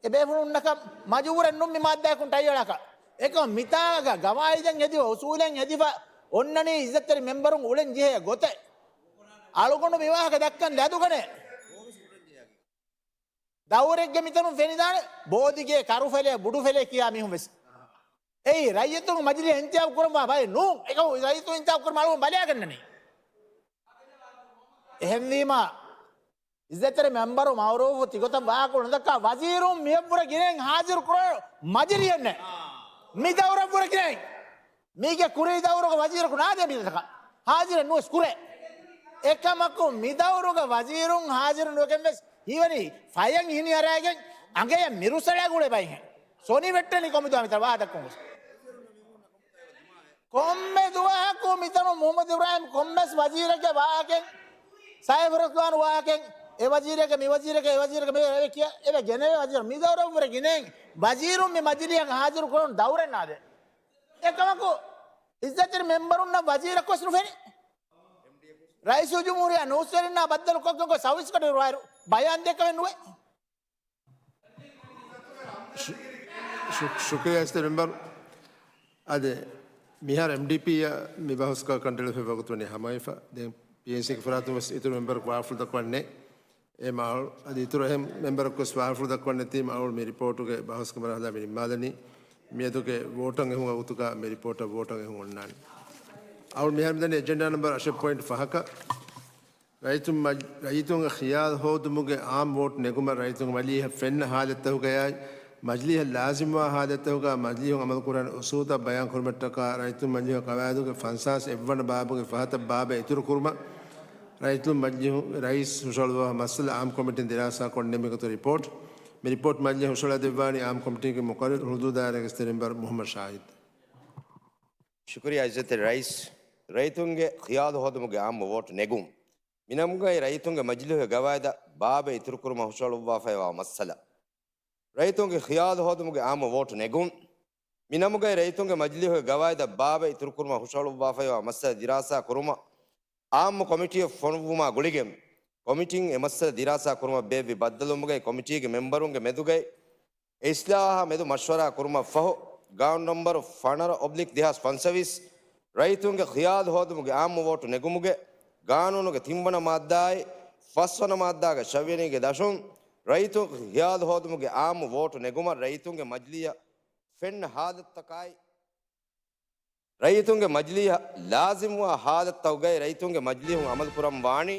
އެ ބޭފުޅުންނަކަށް މަޖުބޫރެއް ނޫން މި މާއްދާއަކުން ޓައި އަޅާކަށް. އެކަމު މިތާގަ ގަވާއިދެއް ހެދިފަ، އުސޫލެއް ހެދިފަ، އޮންނަނީ އިއްޒަތްތެރި މެމްބަރުން އުޅެން ޖެހޭ ގޮތެއް. އަޅުގަނޑު މިވާހަކަ ދައްކަން ލަދުގަނެ. ދައުރެއްގެ މިތަނުން ފެނިދާނެ ބޯދިގޭ ކަރުފެލޭ ބުޑުފެލޭ ކިޔާ މީހުން ވެސް. އެއީ ރައްޔިތުން މަޖިލީހަށް އިންތިހާބު ކުރަންވާ ބައެއް ނޫން. އެކަމު ރައްޔިތުން އިންތިހާބު ކުރުމަށް އަޅުގަނޑު ބަލާގަންނަނީ. އެހެންވީމާ، އިއްޒަތްތެރި މެމްބަރު މައުރޫފު ތިގޮތަށް ވާހަކަ ނުދައްކާ ވަޒީރުން މިއަށްވުރެ ގިނައިން ހާޒިރު ކުރާ މަޖިލީހެއް ނެތް. މި ދައުރަށްވުރެ ގިނައިން. މީގެ ކުރީ ދައުރުގެ ވަޒީރަކު ނާދޭ މިތަކަށް. ހާޒިރެއް ނުވެސް ކުރޭ. އެކަމަކު މި ދައުރުގެ ވަޒީރުން ހާޒިރު ނުވެގެން ވެސް ހީވަނީ ފަޔަށް ހިނި އަރާގެން އަނގަޔަށް މިރުސަޅާ ގުޅޭ ބައިހެން. ސޮނި ވެއްޓެނީ ކޮމިދުއާ މިތަ ވާހަކަ ދައްކަން ގޮސް. ކޮންމެ ދުވަހަކު މިތަނު މުހައްމަދު އިބްރާހިމް ކޮންމެސް ވަޒީރެއްގެ ވާހަކައެއް، ސައިފު ރަސްލާން ވާހަކައެއް، އެ ވަޒީރެއްގެ މި ވަޒީރެއްގެ އެ ވަޒީރެއްގެ މި އެ ކިޔަ، އެބަ ގެނެވޭ ވަޒީރު. މި ދައުރަށްވުރެ ގިނައިން ވަޒީރުން މި މަޖިލީހަށް ހާޒިރު ކުރަން ދައުރެއް ނާދޭ. އެކަމަކު އިއްޒަތްތެރި މެމްބަރުންނަށް ވަޒީރަކުވެސް ނުފެނި. ރައީސުލްޖުމްހޫރިއްޔާ ނޫސްވެރިންނާ ބައްދަލުކޮށްގެން ގޮސް ސައުވީސް ގަޑި ރުވާއިރު ބަޔާންދޭ ކަމެއް ނުވޭ. ޝު-، ޝު-، ޝުކުރިއްޔާ އިއްޒަތްތެރި މެމްބަރު. އަދި މިހާރު އެމްޑީޕީއަށް މި ބަހުސްގަ ކަންތައް ވެފަ ވަގުތު ވަނީ ހަމަވެފަ. ދެން ޕީއެންސީގެ ފަރާތުން ވެސް އިތުރު މެމްބަރަކު ވާފުޅު ދައްކަވަން ނެތް. އެ މާ-، އަދި އިތުރު އެހެން މެމްބަރަކު ވެސް ވާފުޅު ދައްކަވަން ނެތީމަ އަޅު މި ރިޕޯޓުގެ ބަހުސްގެ މަރުހަލާ މި ނިންމާލަނީ. މިއަދުގެ ވޯޓަށް އެހުން ވަގުތުގަ މި ރިޕޯޓަށް ވޯޓަށް އެހުން އޮންނާނެ. އަޅު މިހާރު މިދަނީ އެޖެންޑާ ނަމްބަރު އަށެއް ޕޮއިންޓް ފަހަކަށް. ރައްޔިތުން މަޖް-، ރައްޔިތުންގެ ޚިޔާލު ހޯދުމުގެ އާއްމު ވޯޓް ނެގުމަށް ރައްޔިތުންގެ މަޖިލީހަށް ފެންނަ ހާލަތްތަކުގައާއި، މަޖިލީހަށް ލާޒިމްވާ ހާލަތްތަކުގަ މަޖިލީހުން އަމަލުކުރާނެ އުސޫލުތައް ބަޔާންކުރުމަށްޓަކާ، ރައްޔިތުން މަޖިލީހުގެ ޤަވާއިދުގެ ފަންސާސް އެއްވަނަ ބާބުގެ ފަހަތަށް ބާބެއް އިތުރުކުރުމަށް، ރައްޔިތުން މަޖިލީހު ރައީސް ހުށަހަޅުއްވާ މައްސަލަ އާއްމު ކޮމިޓީން ދިރާސާކޮށް ނިންމިގަތު ރިޕޯޓް. މި ރިޕޯޓް މަޖިލީހަށް ހުށަހަޅައިދެއްވާނީ އާއްމު ކޮމިޓީގެ މުޤައްރަރު ހުދޫދާއިރާގެ އިސްތެރި މެމްބަރު މުޙައްމަދު ޝާހިދު. ޝުކުރިއްޔާ އިއްޒަތްތެރި ރައީސް. ރައްޔިތުންގެ ޚިޔާލު ހޯދުމުގެ އާއްމު ވޯޓު ނެގުން. މި ނަމުގައި ރައްޔިތުންގެ މަޖިލީހުގެ ގަވާއިދަށް ބާބެއް އިތުރުކުރުމަށް ހުށަހަޅުއްވާފައިވާ މައްސަލަ. ރައްޔިތުންގެ ޚިޔާލު ހޯދުމުގެ އާއްމު ވޯޓު ނެގުން. މި ނަމުގައި ރައްޔިތުންގެ މަޖިލީހުގެ ގަވާއިދަށް ބާބެއް އިތުރުކުރުމަށް ހުށަހަޅުއްވާފައިވާ މައްސަލަ ދިރާސާ ކުރުމަށް އާއްމު ކޮމިޓީއެއް ފޮނުއްވުމާ ގުޅިގެން، ކޮމިޓީން އެ މައްސަލަ ދިރާސާ ކުރުމަށް ބޭއްވި ބައްދަލުވުމުގައި ކޮމިޓީގެ މެމްބަރުންގެ މެދުގައި އެ އިސްލާހާ މެދު މަޝްވަރާ ކުރުމަށް ފަހު، ގާނޫނު ނަމްބަރު ފަނަރަ އޮބްލިކް ދެހާސް ފަންސަވީސް، ރައްޔިތުންގެ ޚިޔާލު ހޯދުމުގެ އާއްމު ވޯޓު ނެގުމުގެ ގާނޫނުގެ ތިންވަނަ މާއްދާއާއި، ފަސްވަނަ މާއްދާގެ ޝަވިޔަނީގެ ދަށުން، ރައްޔިތުން ޚިޔާލު ހޯދުމުގެ އާއްމު ވޯޓު ނެގުމަށް ރައްޔިތުންގެ މަޖިލީހަށް ފެންނަ ހާލަތުތަކާއި، ރައްޔިތުންގެ މަޖިލީހަށް ލާޒިމްވާ ހާލަތުތަކުގައި ރައްޔިތުންގެ މަޖިލީހުން އަމަލު ކުރަން ވާނީ،